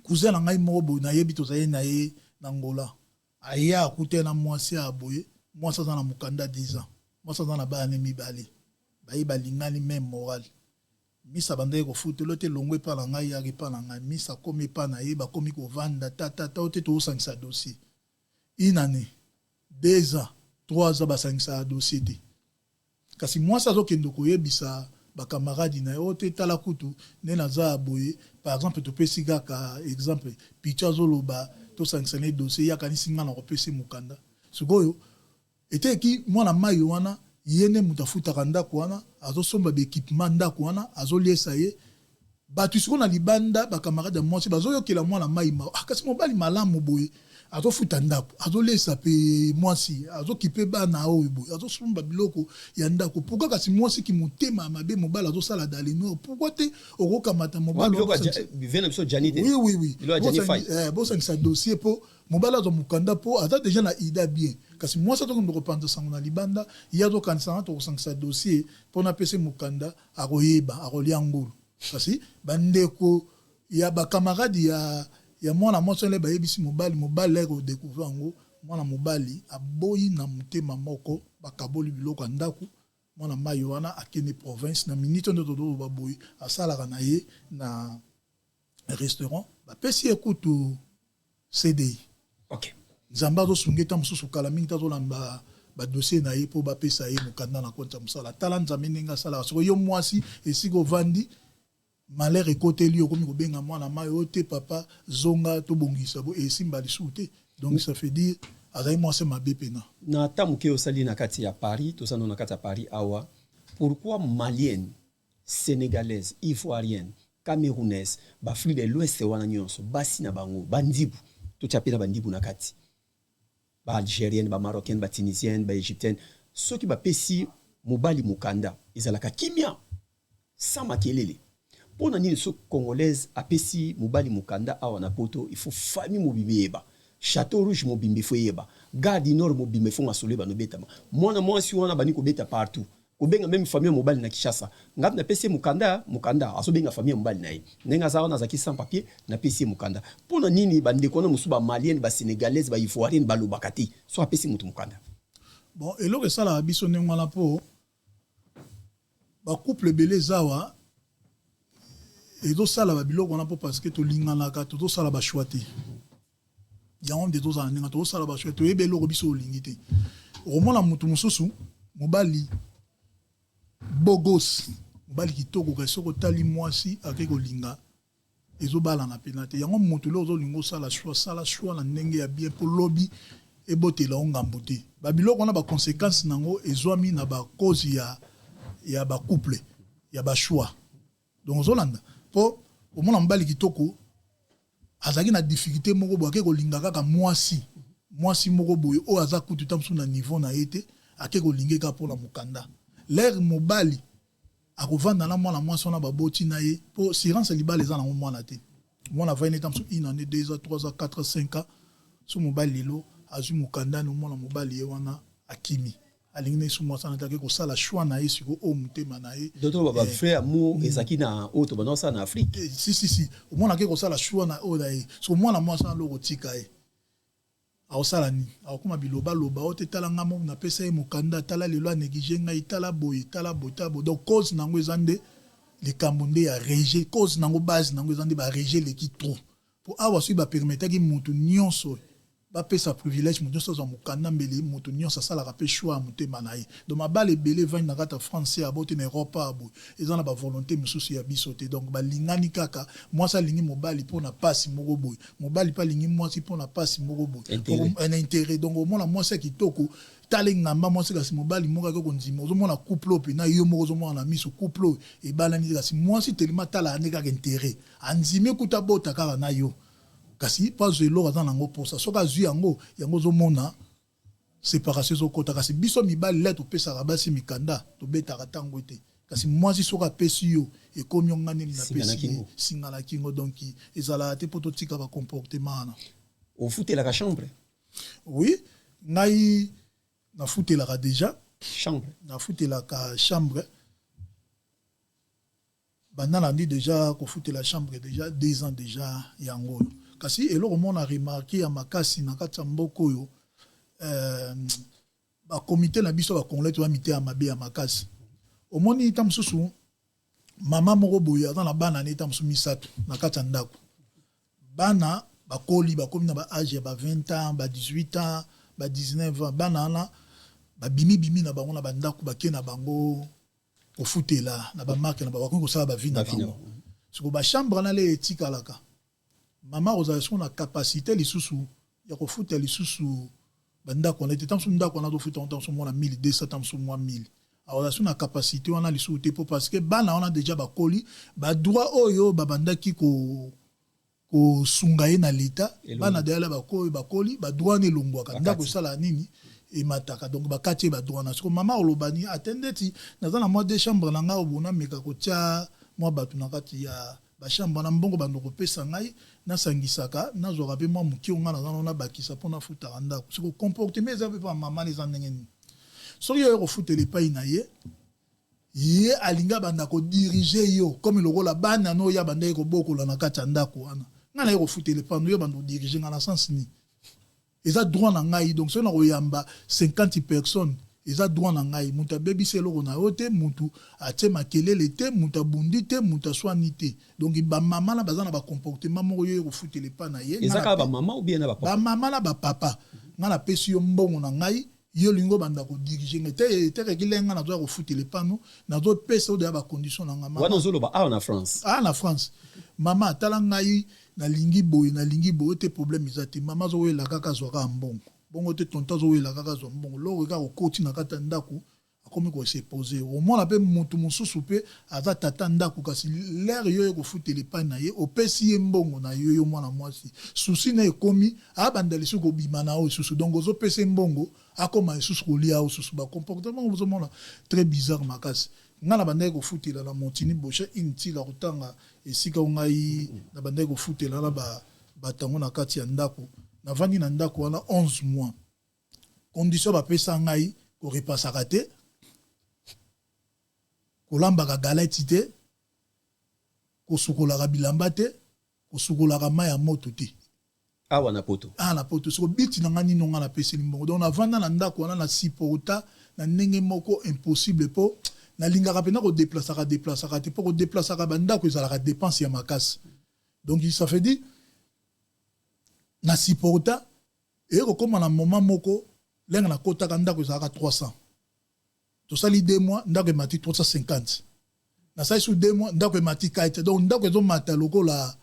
cousin na ngai moko boye nayebi tozali na ye na Angola aya akutani na mwasi ya boye mwasi aza na mokanda 10 ans mwasi aza na bana ne mibale baye balingani meme morale Miss abandaki kofutela yo te longwa epa na ngai yaka epa na ngai miss akomi epa na ye bakomi kovanda ta ta ta ote tozosangisa dossier une annee deux ans trois ans basangisaka dossier te kasi mwasi azokende koyebisa ba camarade na ye oyo te tala kutu nde naza ya boye par exemple topesi kaka exemple picho azoloba tosangisa na ye dossier ye akanisi ngai nakopesa ye mokanda sikoyo Eteyaki mwana mayi wana ye nde mutu afutaka ndaku wana azo somba ba equipement ndaku wana azo liesa ye batu sikoyo na libanda ba camarade ya mwasi bazo yokela mwana mayi mawa ah kasi mobali malamu boye azo futa ndaku azo liesa pe mwasi azo kipe bana oyo boye azo somba biloko ya ndaku pourquoi kasi mwasi ki motema ya mabe mobali azo sala dans le noir pourquoi te okokamata mobali oui oui oui bosangisa dossier po Mobali azwa mukanda po aza dejà na ida bien kasi mwasi azokende kopanza sango na libanda ye azokanisa nga tokosangisa dossier po napesa ye mukanda akoyeba akolia ngulu kasi ba ndeko ya ba camarade ya ya mwana mwasi wana bayebisi mobali mobali aye ko decouvrir yango mwana mobali aboyi na motema moko bakaboli biloko ya ndaku mwana mayi wana akende province na minute oyo nde tozoloba boye asalaka na ye na restaurant bapesi ye kutu CDI. Ok. Nzambe azosunga ye ntango mosusu kala mingi te azolanda ba dossier na ye mpo bapesa ye mokanda na compte ya mosala. Tala Nzambe ndenge asalaka. Sikoyo yo mwasi esika ovandi malheur ekoteli yo okomi kobenga mwana mayi oyo te papa zonga tobongisa bo esimba lisusu te. Donc ça fait dire azali mwasi mabe pena. Na ata moke osali na kati ya Paris, toza nano na kati ya Paris awa, pourquoi malienne Senegalaise, ivoirienne, camerounaise, ba Afrique de l'ouest wana nionso basi na bango ba ndibu, totia pe na ba ndibu na kati, ba algerienne, ba marocaine, ba tunisienne, ba egyptienne, soki ba pesi mobali mukanda ezalaka kimia sans makelele. Pona nini soki congolaise apesi mobali mukanda awa na poto il faut famille mobimba eyeba, chateau rouge mobimba il faut eyeba, gare du nord mobimba il faut masolo ebanda obetama, mwana mwasi wana abandi kobeta partout Kobenga meme famille ya mobali na Kinshasa. Nga na pesi ye mukanda, mukanda azo benga famille ya mobali na ye. Ndenge aza wana azalaki sans papier, na pesi ye mukanda. Pona nini ba ndeko wana mosusu ba malienne, ba senegalaise, ba ivoirienne ba lobaka te soki apesi mutu mukanda? Bon eloko esalaka biso ndenge wana po Bacouple ebele eza awa ezosala babiloko wana mpo parce que tolinganaka, tozosala bachoix te. Yango nde tozala ndenge tozosala bachoix, toyebi eloko biso olingi te. Okomona motu mosusu, mobali beau gosse, mobali kitoko, kasi soki otali mwasi ake kolinga, ezobalana mpena te. Yango motu lelo ozolinga osala choix, sala choix na ndenge ya bien, mpo lobi ebotela yo ngambo te. Babiloko wana, baconséquence nango ezwami na bacause ya bacouple, ya bachoix. Donc ozolanda, mpo omona mobali kitoko azalaki na difficulté moko boye, ake kolinga kaka mwasi moko boye oyo aza kutu ta mosusu na niveau na ye te. Ake kolinga kaka mpona mokanda. Lere mobali akovanda na mwana mwasi wana, baboti na ye, mpo assurance libala eza nango mwana te. Mwana avandi neta mosusu une année, 2 ans, 3 ans, 4 ans, 5 ans. So mobali lelo azwi mokanda na omona mobali ye wana akimi, alingi na esu mwasi wana te, ake kosala choix na ye sikoyo oyo motema na ye. Toto, bavrai amour ezalaki na oyo tobanda kosala na Afrique. Si, si, si, omona ake kosala choix na oyo na ye. So mwana mwasi wana, loko otika ye, aosala nini? Akokóma bilobaloba oyo te: tala nga mo napesa ye mokanda, tala lelo anéglige ngai, tala boye, tala boye, tala boye. Donc cause nango eza nde likambo nde ya rejet. Cause nango, base nango eza nde barejet eleki trop. Po awa soki bapermetaki motu nyonso, bapesa privilège, moto nyonso azwa mokanda, mbele moto nyonso asalaka mpe choix ya motema na ye. Donc mabala ebele evandi na kati ya France ya bote, na Europe ya boye, eza na bavolonté mosusu ya biso te. Donc balingani kaka, mwasi alingi mobali mpo na pasi moko boye, mobali mpe alingi mwasi mpo na pasi moko boye, na intérêt. Donc omona mwasi ya kitoko, tala engamba mwasi, kasi mobali moko ake kondima. Ozomona couple oyo mpena yo moko ozomona na miso, couple oyo ebalani te, kasi mwasi telema, tala ande kaka intérêt, andimi ekuta bota kaka na yo, kasi mpo azwa eloko aza nango mposa. Soki azwi yango, yango ozomona séparation ezokɔta. Kasi biso mibali, le topesaka basi mikanda, tobetaka ntango te. Kasi mwasi soki apesi yo, ekomi yo nga nini napesi ye, singa na kingo. Donc ezalaka te, mpo totika bacomportement wana. Ofutelaka chambre? Oui, ngai nafutelaka déjà. Chambre? Nafutelaka chambre. Banda nandi déjà kofutela chambre déjà 2 ans déjà yango oyo. Kasi eloko moko na remarque ya makasi na kati ya mboka oyo, bakomite na biso bacongolais, toza mite ya mabe ya makasi. Omoni ta mosusu mama moko boye aza na bana ne ta mosusu misato na kati ya ndako. Bana bakoli, bakomi na baage ya ba 20 ans, ba 18 ans, ba 19 ans. Bana wana babimibimi na bango na bandako, bake na bango kofutela na bamarke na bango, bakomi kosala bavie na bango. Siko bachambre wana le etikalaka, mama kozala siko na capacité lisusu ya kofuta lisusu bandako wana te. Ntango ndako wana tofuta ngo, ntango mwana 1200, ntango mwa 1000, akozala so na capacité wana lisusu te, mpo parce que bana wana déjà bakoli, badroit oyo babandaki ko kosunga ye na leta, bana deyala bakoyo bakoli, badroit wana elongwaka, ndako esala nini, emataka. Donc bakati ye badroit na. Siko mama oloba nini? Ate ndeti naza na mwa deux chambre na ngai, obona meka kotia mwa bato na kati ya bachambre wana, mbongo bando kopesa ngai nasangisaka, nazwaka mpe mwa moke ngai naza nano nabakisa mpo nafutaka ndako. Siko comportement eza mpe mpa mama eza ndenge nini? Soki oyo kofutela epai na ye, ye alingi abanda kodiriger yo comme lokola bana no oyo abandaki kobokola na kati ya ndako wana. Ngai naye kofutela epano, yo banda kodiriger ngai na sens nini? Eza droit na ngai. Donc soki na koyamba 50 personnes, eza droit na ngai. Moto abebisi eloko na yo te, motu atie makelele te, moto abundi te, moto aswani te. Donc bamama na baza na bacomportement moko, yo ye kofutela epa na ye. Eza kaka bamama ou bien na bapapa? Bamama na bapapa. Ngai napesi yo mbongo na ngai, yo olingi obanda kodiriger ngai te. Tekeki le ngai nazoya kofutela epano, nazopesa oyo ya bacondition na ngai. Wana ozoloba awa na France? Awa na France. Mama, tala ngai nalingi boye, nalingi boye te, problème eza te. Mama azowela kaka, azwaka mbongo bongo te. Tonto azowela kaka, azwa mbongo. Loko kaka okoti na kati ya ndako, akomi kosepose. Omona mpe motu mosusu mpe aza tata ndako, kasi lere yo ye kofutela epai na ye, opesi ye mbongo na yo, yo mwana mwasi, susi na ekomi abanda lisusu kobima na oyo lisusu. Donc ozopesa ye mbongo, akoma lisusu kolia oyo susu. Bacomportement ozomona très bizarre makasi. Ngai na bandaki kofutela na Montini Boshe, inutile kotanga esika o ngai na bandaki kofutela na batango na kati ya ndako. Navandi na ndako wana 11 mois. Condition bapesa ngai: korepasaka te, kolambaka galette te, kosukolaka bilamba te, kosukolaka mai ya moto te. Awa na Poto? Awa na Poto. Soko biti na ngai nino, ngai napeseli mbongo. Donc navanda na ndako wana, na supporta na ndenge moko impossible, mpo Nalingaka mpenza kodeplasaka deplasaka te, mpo kodeplasaka bandako ezalaka dépense ya makasi. Donc ça fait dire na supporta. Eye kokóma na moment moko, ndenge nakotaka, ndako ezalaka 300. Tosali 2 mois, ndako emati 350. Nasali su 2 mois, ndako emati kite. Donc ndako ezomata lokola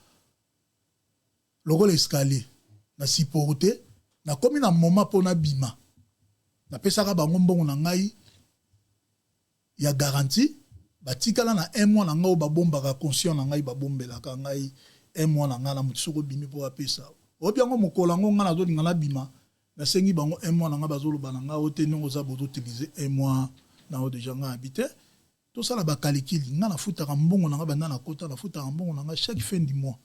escalier. Na supporte, nakomi na moment mpo nabima. Napesaka bango mbongo na ngai ya garantie, batikala na un mois na ngai oyo babombaka, conscient na ngai, babombelaka ngai un mois na ngai na motu. Soki obimi mpo bapesa, oyebi yango. Mokolo yango ngai nazolinga nabima, nasengi bango un mois na ngai. Bazoloba na ngai o te, ndenge oza bozoutiliser un mois na oyo déjà. Ngai abi te, tosala bacalculs. Ngai nafutaka mbongo na ngai banda nakota, nafutaka mbongo na ngai chaque fin du mois,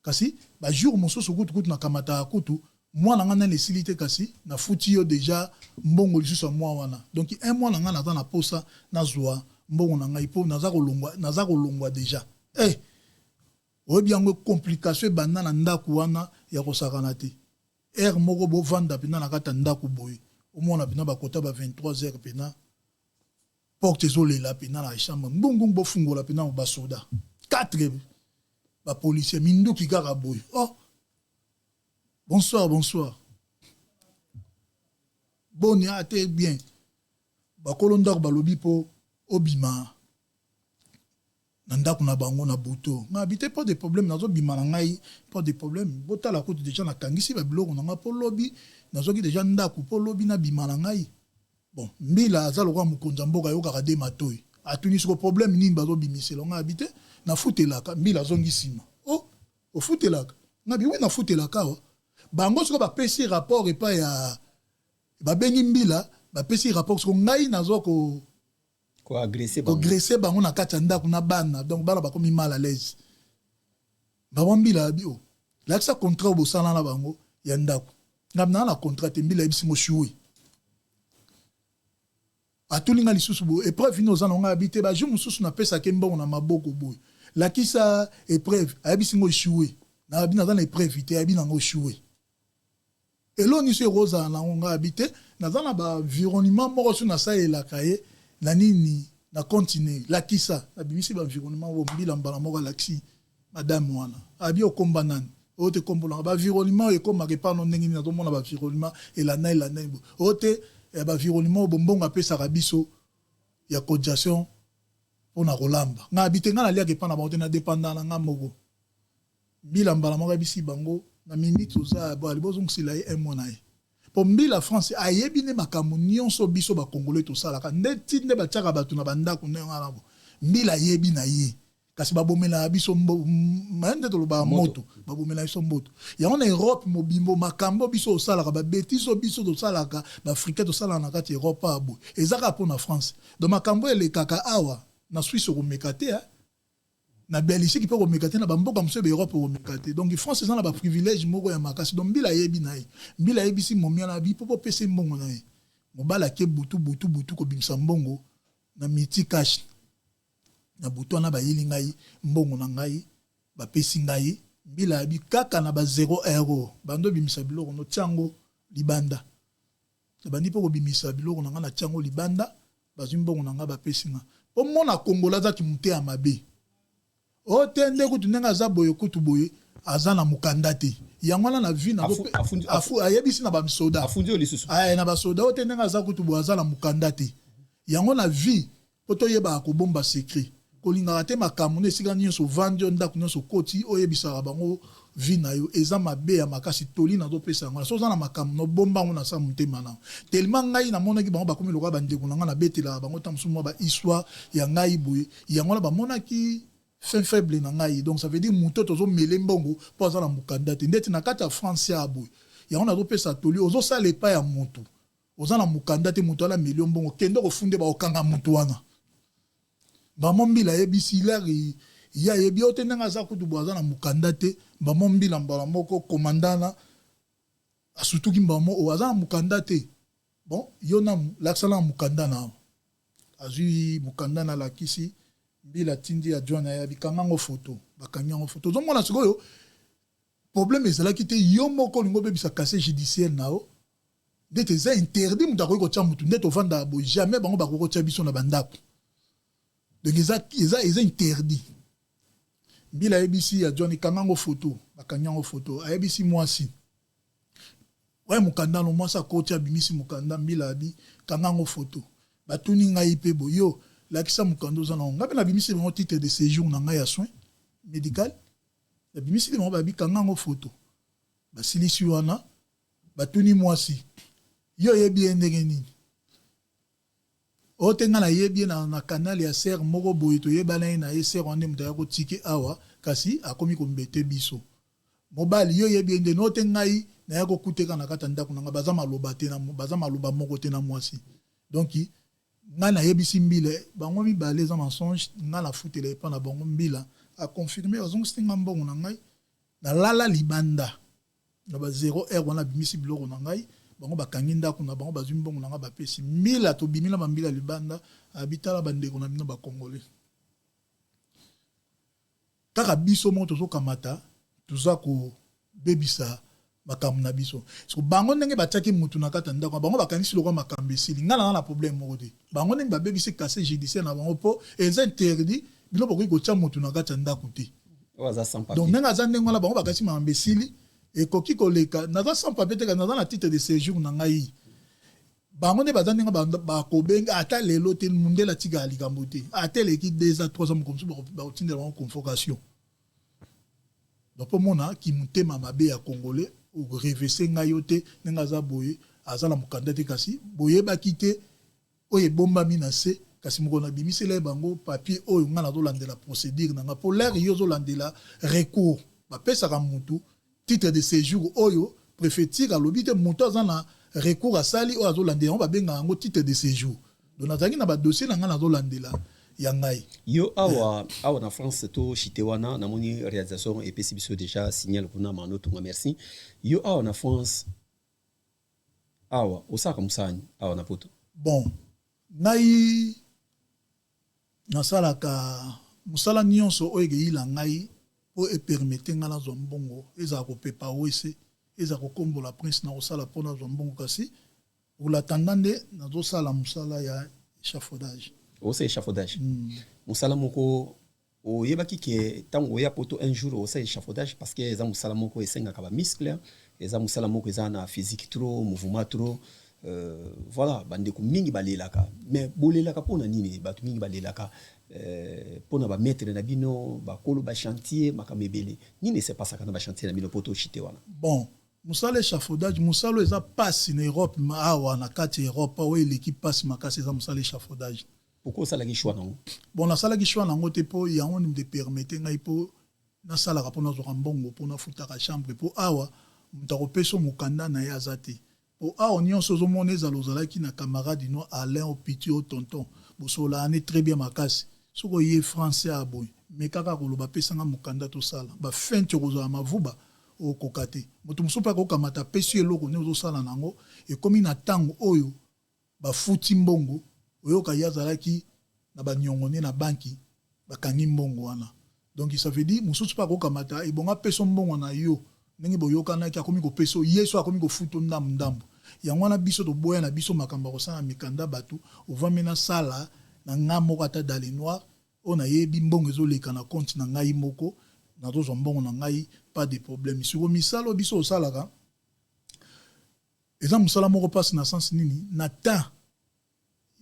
kasi bajour mosusu kutu kutu nakamataka kutu mwa na ngai nani esili te, kasi nafuti yo déjà mbongo lisusu ya mwa wana. Donc un mois na ngai, naza na posa nazwa mbongo na ngai mpo naza kolongwa déjà. Oyebi yango, complication ebanda na ndako wana ya kosakana te. Heure moko bovanda mpena na kati ya ndako boye, omona mpena bakota ba 23 heures, mpena porte ezolela mpena na chambre, ngungungu, bofungola mpena basoda 4, bapolicier, minduki kaka boye. Oh, bonsoir, bonsoir, boni ate bien. Bakolo ndako balobi mpo obima na ndako na bango na buto. Ngai abi te, pas de problème, nazobima na ngai, pas de problème. Botala kutu déjà nakangisi babiloko na ngai mpo lobi nazwaki déjà ndako, mpo lobi nabima na ngai. Bon, mbila aza lokola mokonzi ya mboka, ayokaka de matoi. Atuni siko problème nini bazobimisela. Ngai abi te, nafutelaka. Mbila azongi nsima: o ofutelaka? Ngai abi oui, nafutelaka awa. Bango siko bapesi rapport epai ya babengi mbila, bapesi rapport siko ngai nazwa ko koagresser bango. Koagresser bango na kati ya ndako na bana. Donc bana bakomi mal à l'aise. Bango mbila abi o lakisa contrat oyo bosala na bango ya ndako. Ngai naa na contrat te. Mbila ayebisi ngo shue. Atuli nga lisusu boye: épreuve nini oza na ngai? Abi te, bajour mosusu napesaki mbongo na maboko boye, lakisa épreuve. Ayebisi ngo shue. Nabi naza na épreuve te. Ayebi nango shue. Eloko nyonso ekozala nango, ngai abi te, naza na baenvironnement moko so nasalelaka ye na nini na continue, lakisa. Nabimisi baenvironnement oyo. Mbila mbala moko alakisi madame wana. Abi okomba nani oyo te? Kombolanga baenvironnement oyo ekomaka epano ndenge nini? Nazomona baenvironnement elanda elanda oyo te, baenvironnement oyo bombongo apesaka biso ya cotisation mpona kolamba. Ngai abi te, ngai naliaka epa na bango te, na dépenda na ngai moko. Mbila mbala moko ayebisi bango na minute oza bo ali bozongisela ye un mois na ye, mpo mbila France ayebi nde makambo nyonso biso bakongole tosalaka, nde ti nde batiaka bato na bandako ndenge wana. Bo mbila ayebi na ye, kasi babomelaka biso nde tolobaka moto, babomelaka biso mboto yango na Europe mobimbo. Makambo biso tosalaka, babêtises oyo biso tosalaka, baafricain tosalaka na kati ya Europe awa boye, eza kaka mpo na France. Donc makambo elekaka awa na Suisse okomeka te, na Belgique mpe komeka te, na bamboka mosusu ya baEurope komeka te. Donc France eza na baprivilège moko ya makasi. Donc mbila ayebi na ye. Mbila ayebisi momia na bi mpo popesa mbongo na ye. Mobali ake butu butu butu kobimisa mbongo na miti cash na butu wana. Bayeli ngai mbongo na ngai, bapesi ngai. Mbila yabi kaka na ba 0 euro bando obimisa biloko notia yango libanda. Nabandi mpo kobimisa biloko na ngai, natia yango libanda. Bazwi mbongo na ngai, bapesi nga. Mpo mona Kongola azaki mote mabe o te, nde kutu ndenge aza boye, kutu boye aza na mokanda te. Yango wana na vie ayebisi na basoda na basoda oyo te, ndenge aza kutu boye, aza na mokanda te. Yango na vie, mpo toyebaka kobomba secret, kolingaka te makambo na esika nyonso ovandi yo, ndako nyonso okoti, oyebisaka bango vie na yo, eza mabe ya makasi. Toli nazopesa yango: so oza na makambo, nobomba yango na sa motema na tellement. Ngai namonaki bango bakomi lokola bandeko na ngai, nabetelaka bango ta mosusu mwa bahistoire ya ngai boye. Yango wana bamonaki fin faible na ngai. Donc ça veut dire moto tozomele mbongo mpo aza na mokanda te, ndeti na kati ya France ya boye. Yango nazopesa toli: ozosala epai ya motu, oza na mokanda te, moto ala melio mbongo, kende kofunde, bakokanga motu wana. Bamo mbila ayebisi lere ye ayebi yo te, ndenge aza kutu boye, aza na mokanda te. Bamo mbila mbala moko komandana asutuki mbamo oyo aza na mokanda te. Bon, yo na lakisa na mokanda na azwi mokanda na alakisi mbila, atindi adjoint na ye, abikanga yango foto. Bakangi yango foto. Ozomona sikoyo problème ezalaki te. Yo moko olingi obebisa casier judiciaire na yo. Ndete eza interdit, moto akoki kotia motu nde tovandaka boye, jamais bango bakoki kotia biso na bandako. Donc eza interdit. Mbila ayebisi ya John: "Kanga yango photo." Bakangi yango photo. Ayebisi mwasi: "Oya, mokanda no." Mwasi akoti, abimisi mokanda. Mbila abi: "Kanga yango photo." Batuni ngai mpe boye: "Yo, lakisa mokanda oza nango." Ngai mpe nabimisi bango titre de séjour na ngai ya soin médical. Nabimisi bango, babi: "Kanga yango photo." Basilisi wana, batuni mwasi: "Yo oyebi ye ndenge nini?" "Oyo te, ngai nayebi ye na canal ya sœur moko boye, toyebana ye na ye. Sœur wana nde moto aya kotike awa, kasi akomi kombete biso." "Mobali, yo oyebi ye ndeni?" "Oyo te, ngai naya kokuteka na kati ya ndako na ngai." Baza maloba te, baza maloba moko te na mwasi. Donc ngai nayebisi mbila, bango mibale eza mensonge. Ngai nafutela epa na bango. Mbila aconfirme, azongisi nga mbongo na ngai. Nalala libanda na ba 0 heure wana. Abimisi biloko na ngai, bango bakangi ndako na bango, bazwi mbongo na ngai, bapesi mbila. Tobimi na bambila libanda. Abitala bandeko na bino bakongolais, kaka biso moko tozokamata, toza kobebisa makambo na biso. So bango ndenge batiaki mutu na kati ya ndako, bango bakanisi lokwa makambo esili. Ngai nanga na problème moko te. Bango ndenge babebisi casier judiciaire na bango, mpo eza interdit, bino bokoki kotia mutu na kati ya ndako te. Donc ndenge aza ndenge wana, bango bakanisi makambo esili. Ekoki koleka, naza sans papier te, naza na titre de séjour na ngai. Bango nde baza ndenge bakobenga ata lelo te. Mundele atikaka likambo te, ata eleki 2 ans, 3 ans, mokomosusu bakotindela bango convocation. Donc mpo mona kimotema mabe ya Congolais, orevese ngai yo te, ndenge aza boye, aza na mokanda te, kasi boyebaki te oyo ebombami na se. Kasi mokolo nabimisela ye bango papier oyo, ngai nazolandela procédure na ngai, mpo lere yo ozolandela recours, bapesaka mutu titre de séjour oyo préfecture alobi te moto aza na recours asali oyo azolandela yango, babengaka yango titre de séjour. Donc nazalaki na badossier na ngai, nazolandela ya ngai. Yo awa, awa na France, to chite wana, namoni réalisation epesi biso déjà signal kuna. Mano Tunga, merci. Yo awa na France awa, osalaka mosala nini awa na Poto? Bon, ngai nasalaka mosala nyonso oyo ekeyila ngai mpo epermete ngai nazwa mbongo. Ezala kopepa wese, ezala kokombola prince, na kosala mpo nazwa mbongo. Kasi pour l'attendant nde nazosala mosala ya échafaudage. Osala échafaudage? Mosala moko oyebaki ke ntango oya Poto, un jour osala échafaudage? Parce que eza mosala moko esengaka bamuscle, eza mosala moko eza na physique trop, mouvement trop. Voilà, bandeko mingi balelaka, mais bolelaka mpona nini? Bato mingi balelaka mpona bamaître na bino, bakolo bachantier. Makambo ebele nini esepasaka na bachantier na bino mpo tochite wana? Bon, mosala échafaudage, mosala oyo eza mpasi na Europe awa, na kati ya Europe oyo eleki mpasi makasi eza mosala échafaudage. Pourquoi osalaki choix nango? Bon, nasalaki choix nango te, mpo yango nde permete ngai mpo nasalaka, mpo nazwaka mbongo, mpo nafutaka chambre, mpo awa moto akopesa mokanda na ye aza te. Po awa nyonso ozomona, ezala ozalaki na camarade no Alain, opiti o tonton, bosololaka ne très bien makasi. Soki oye français ya boye, me kaka koloba: "Apesanga mokanda tosala bafente," okozala mavuba, okoka te. Moto mosusu mpe akokamata, apesi eloko nde ozosala nango. Ekomi na ntango oyo bafuti mbongo, oyoka ye azalaki na baniongo nde na banki, bakangi mbongo wana. Donc ça veut dire mosusu mpe akokamata, ebongo apesa mbongo na yo ndenge boyokanaki, akomi kopesa ye, so akomi kofuta ndambu ndambu. Yango wana biso toboya na biso makambo ya kosala mikanda. Bato ovami, nasala na nga moko, ata dans le noir, oyo nayebi mbongo ezoleka na compte na ngai moko, nazozwa mbongo na ngai, pas de problème. Siko misala oyo biso osalaka eza mosala moko mpasi na sens nini? Na temps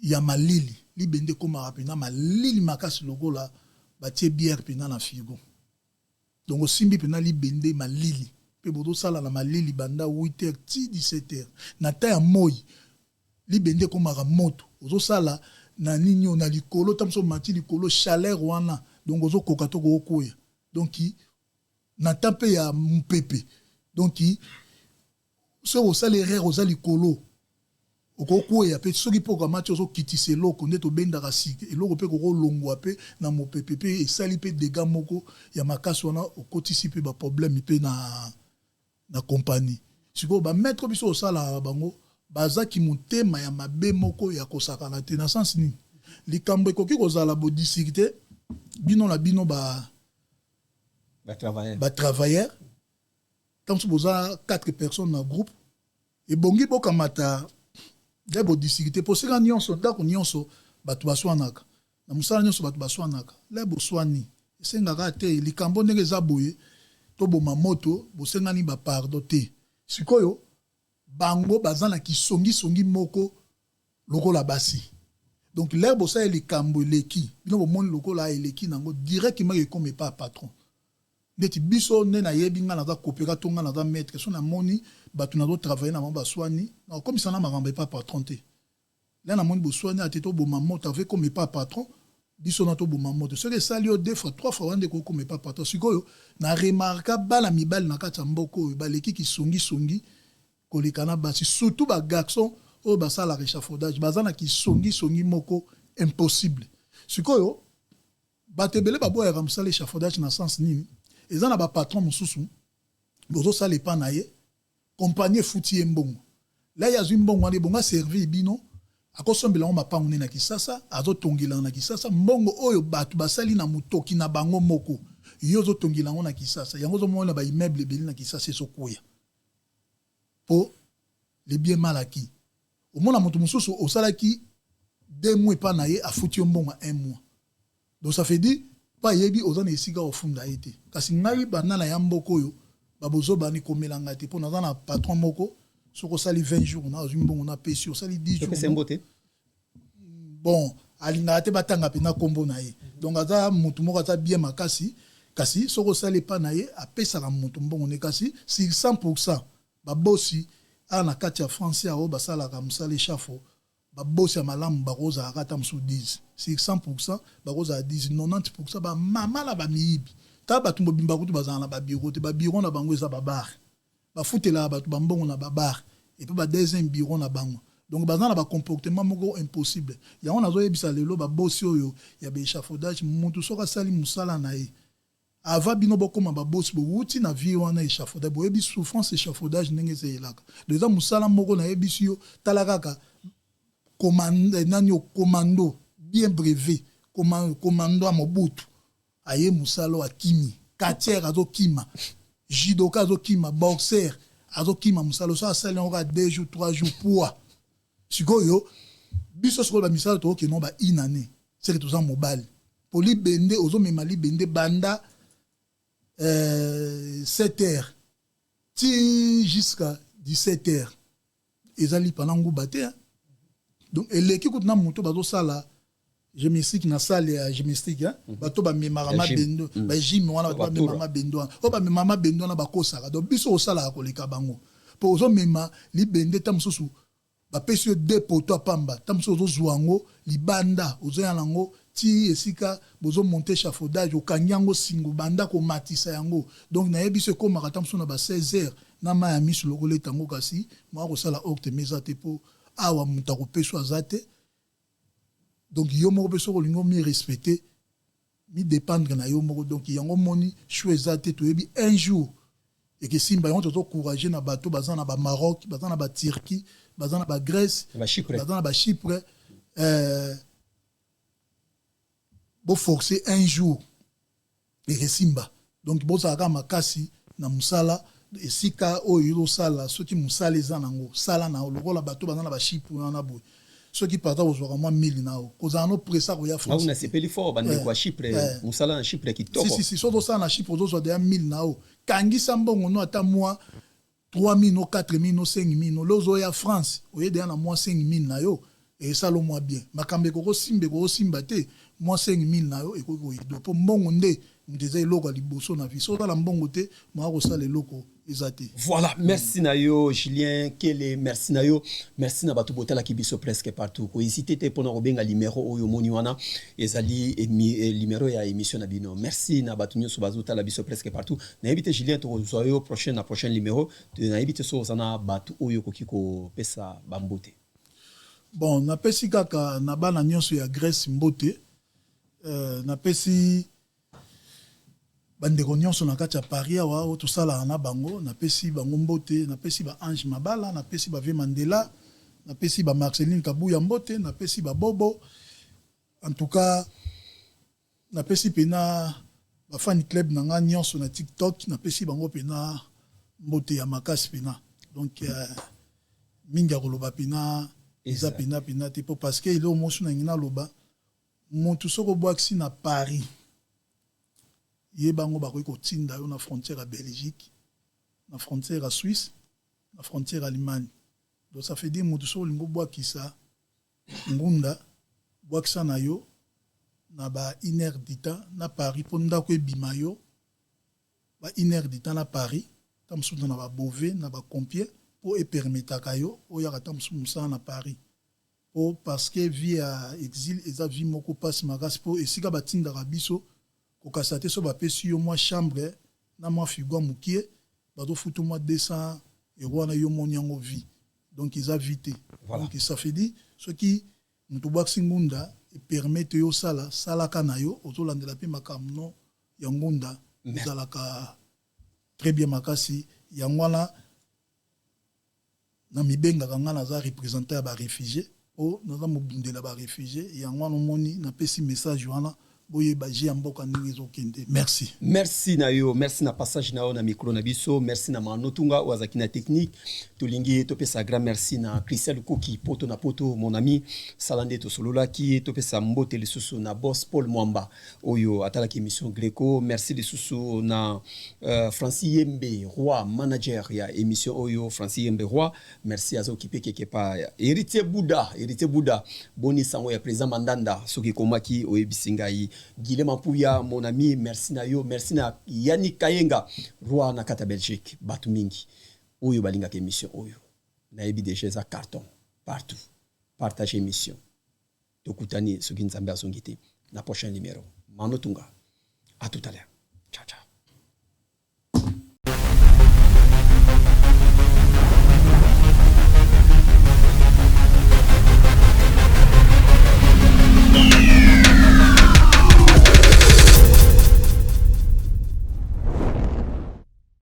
ya malili, libende ekomaka mpenza malili makasi lokola batie bière mpenza na frigo. Donc osimbi mpenza libende malili, mpe bozosala na malili banda 8 heures ti 17 heures. Na temps ya moi, libende ekomaka moto. Ozosala na nini oyo na likolo, ta moso omati likolo, chaleur wana, donc ozokoka to kokoya. Donc na temps mpe ya mopepe, donc soki osala erreur, oza likolo, okokwea mpe. Soki mpe okamati, ozokitisa eloko nde tobendaka sika eloko, mpe kokolongwa mpe na mopepe, mpe esali mpe dégât moko ya makasi wana, okotisi mpe baproblème mpe na compagnie. Sikoyo bamaître biso osalaka bango bazaki motema ya mabe moko ya kosakana te. Na sens nini? Likambo ekoki kozala bodiscute bino na bino ba batravailleur, ntango mosusu boza 4 personnes na groupe, ebongi bokamata nde bodiscute, mpo sika nyonso, ndako nyonso bato baswanaka. Na mosala nyonso bato baswanaka. Le boswani, esengaka te likambo ndenge eza boye, toboma moto, bosengani bapardon te. Sikoyo bango baza na kisongisongi moko lokola basi. Donc l'heure bosala likambo eleki bino, bomoni lokola eleki nango, directement ekoma epa patron. Ndeti biso nde nayebi, nga naza kopeka to nga naza maître, so namoni bato nazotravaille na bango baswani, nakokomisa na makambo epa patron te. Le namoni boswani ate, toboma moto ave koma epa patron. Biso na toboma moto, soki esali yo deux fois, trois fois, wana nde kokoma epa patron. Sikoyo na remarka, bana mibali na kati ya mboka oyo baleki kisongisongi koleka na basi, surtout bagarçon oyo basalaka échafaudage, baza na kisongisongi moko impossible. Sikoyo bato ebele baboyaka mosala échafaudage na sens nini? Eza na bapatron mosusu, bozosala epa na ye, compagnie efuti ye mbongo, la ye azwi mbongo wana, ebongo aservir bino, akosombela yango mapango nde na Kisasa, azotongela na Kisasa. Mbongo oyo bato basali na motoki na bango moko, yo ozotongela yango na Kisasa. Yango ozomona baimmeuble ebele na Kisasa ezokwea mpo le bien mal acquis. Omona moto mosusu osalaki 2 mois epa na ye, afuti yo mbongo ya un mois. Donc ça fait dire mpo ayebi oza na esika ofunda ye te. Kasi ngai, banda na ya mboka oyo, babozobani komela ngai te, mpo naza na patron moko, soki osali 20 jours na azwi mbongo, napesi. Osali 10 jours. Mbote. Bon, alingaka te batanga mpenza nkombo na ye. Donc aza motu moko aza bien makasi, kasi soki osali epa na ye, apesaka motu mbongo ne. Kasi sur 100 babosi awa na kati ya France oyo basalaka mosala échafaud, babosi ya malamu bakozalaka ata mosusu 10 sur 100, bakozala 10. 90 bamama na bamiyibi. Ta bato mobimba kutu bazala na babiro te, babiro na bango eza babar, bafutelaka bato bambongo na babar et puis badeuxième bureau na bango. Donc baza na bacomportement moko impossible. Yango nazoyebisa lelo babosi oyo ya baéchafaudage, mutu soki asali mosala na ye ava, bino bokóma babosi, bowuti na vie wana échafaudage, boyebi souffrance échafaudage ndenge ezeyelaka. Donc eza mosala moko nayebisi yo, tala kaka nani, commando bien brevet, commando ya Mobutu aye mosala oyo, akimi quartier, azokima judoka, azokima boxer, azokima mosala. So asali yango kaka 2 jours, 3 jours, poids. Sikoyo biso sikoyo bamisala tokokende ba une année, seke toza mobali po libende ozomema libende banda 7 heures ti jusqu'à 17 heures, eza lipa na nguba te. Donc eleki kutu na moto bazosala gymnastique na salle ya gymnastique, hein? Bato bamemaka mabendo, bagym wana, bato bamemaka mabendo wana, oyo bamemaka mabendo wana bakosaka. Donc biso osalaka koleka bango, mpo ozomema libende, ta mosusu bapesi yo deux poteaux ya pamba, ta mosusu ozozwa yango libanda, ozoya nango ti esika bozomonte échafaudage, okangi yango singo, banda komatisa yango. Donc nayebi so ekómaka ta mosusu na ba 16 heures na mai ya miso lokola etango. Kasi mwa kosala octe eza te, mpo awa moto akopesa aza te. Donc yo moko mpe soki olingi omi respecte, mi dépendre na yo moko. Donc yango moni choix eza te, toyebi un jour ekesimba. Yango tozocourage na bato baza na bamaroc, baza na baturquie, baza na bagrèce, baza na bachypre, boforce, un jour ekesimba. Donc bozalaka makasi na mosala esika oyo ozosala. Soki mosala eza nango, sala na lokola bato baza na bachypre wana boye. Soki parta kozwaka mwa mili na yo, kozala no presa koya. France, nasepeli fort, bandeko ya Chypre, mosala na Chypre kitoko. Si, si, si. Soki osala na Chypre, ozozwa deya mili na yo, kangisa mbongo no, ata mwa 3000 no, 4000 no, 5000 no. Lo ozoya France, oye deya na mwa 5000 na yo, esala mwa bien. Makambo ekokosimba, ekokosimba te, mwa 5000 na yo ekoki koyido, mpo mbongo nde moto eza eloko ya liboso na vie. Soki ozala mbongo te, moya kosala eloko eza te. Voilà, merci na yo Julien Kele, merci na yo, merci na bato botalaki biso presque partout. Kohésite te mpona kobenga numéro oyo omoni wana, ezali numéro ya émission na bino. Merci na bato nyonso bazotala biso presque partout. Nayebi te, Julien, tokozwa yo prochain na prochain numéro. Nayebi te soki oza na bato oyo okoki kopesa bambote. Bon, napesi kaka na bana nyonso ya Grèce mbote. Napesi bandeko nyonso na kati ya Paris awa oyo tosalaka na bango, napesi bango mbote. Napesi baange Mabala, napesi bavie Mandela, napesi bamarceline Kabuya mbote, napesi babobo. En tout cas napesi mpena bafani club na nga nyonso na TikTok, napesi bango mpena mbote ya makasi mpena. Donc mingi ya koloba mpena eza mpena mpena te, mpo parce que eloko mosu nangi naloba. Motu soki obwakisi na Paris, ye bango bakoki kotinda yo na frontière ya Belgique, na frontière ya Suisse, na frontière Allemagne. Donc ça fait dire, motu soki olingi obwakisa ngunda, bwakisa na yo na ba une heure du temps na Paris, mpo ndako ebima yo ba une heure du temps na Paris, ta mosusu na baBeauvais, na baCompiègne, mpo epermettaka yo oyaka ta mosusu mosala na Paris. Mpo parce que vie ya exil eza vie moko mpasi makasi, mpo esika batindaka biso kokasa te. So bapesi yo mwa chambre na mwa frigo mokie, bazofuta mwa 200 euro wana, yo moni yango vie? Donc eza vie te. Donc ça fait dire, soki moto obwakisi ngunda, epermettre yo osala, salaka na yo, ozolandela mpe makambo no ya ngunda, ezalaka très bien makasi. Yango wana na mibengaka, nga naza représentant ya baréfugiés, mpo naza mobundela baréfugiés. Yango wana omoni napesi message wana, boyeba je ya mboka ndenge ezokende. Merci. Merci na yo, merci na passage na yo na micro na biso. Merci na Manotunga oyo azalaki na technique. Tolingi topesa grand merci na Christian Lukuki, poto na poto, mon ami, sala nde tosololaki. Topesa mbote lisusu na boss Paul Mwamba oyo atalaki émission Greco. Merci lisusu na Francis Yembe Roi, manager ya émission oyo. Francis Yembe Roi, merci. Aza occupé quelque part. Héritier Bouddha, Héritier Bouddha, boni sango ya président Mandanda? Soki ekomaki, oyebisi ngai. Guilhem Mampuya, mon ami, merci na yo. Merci na Yannick Kayenga Roi na kati ya Belgique. Bato mingi oyo balingaka émission oyo, nayebi déjà eza carton partout. Partage émission. Tokutani, soki Nzambe azongi te, na prochain numéro. Mano Tunga, à tout à l'heure.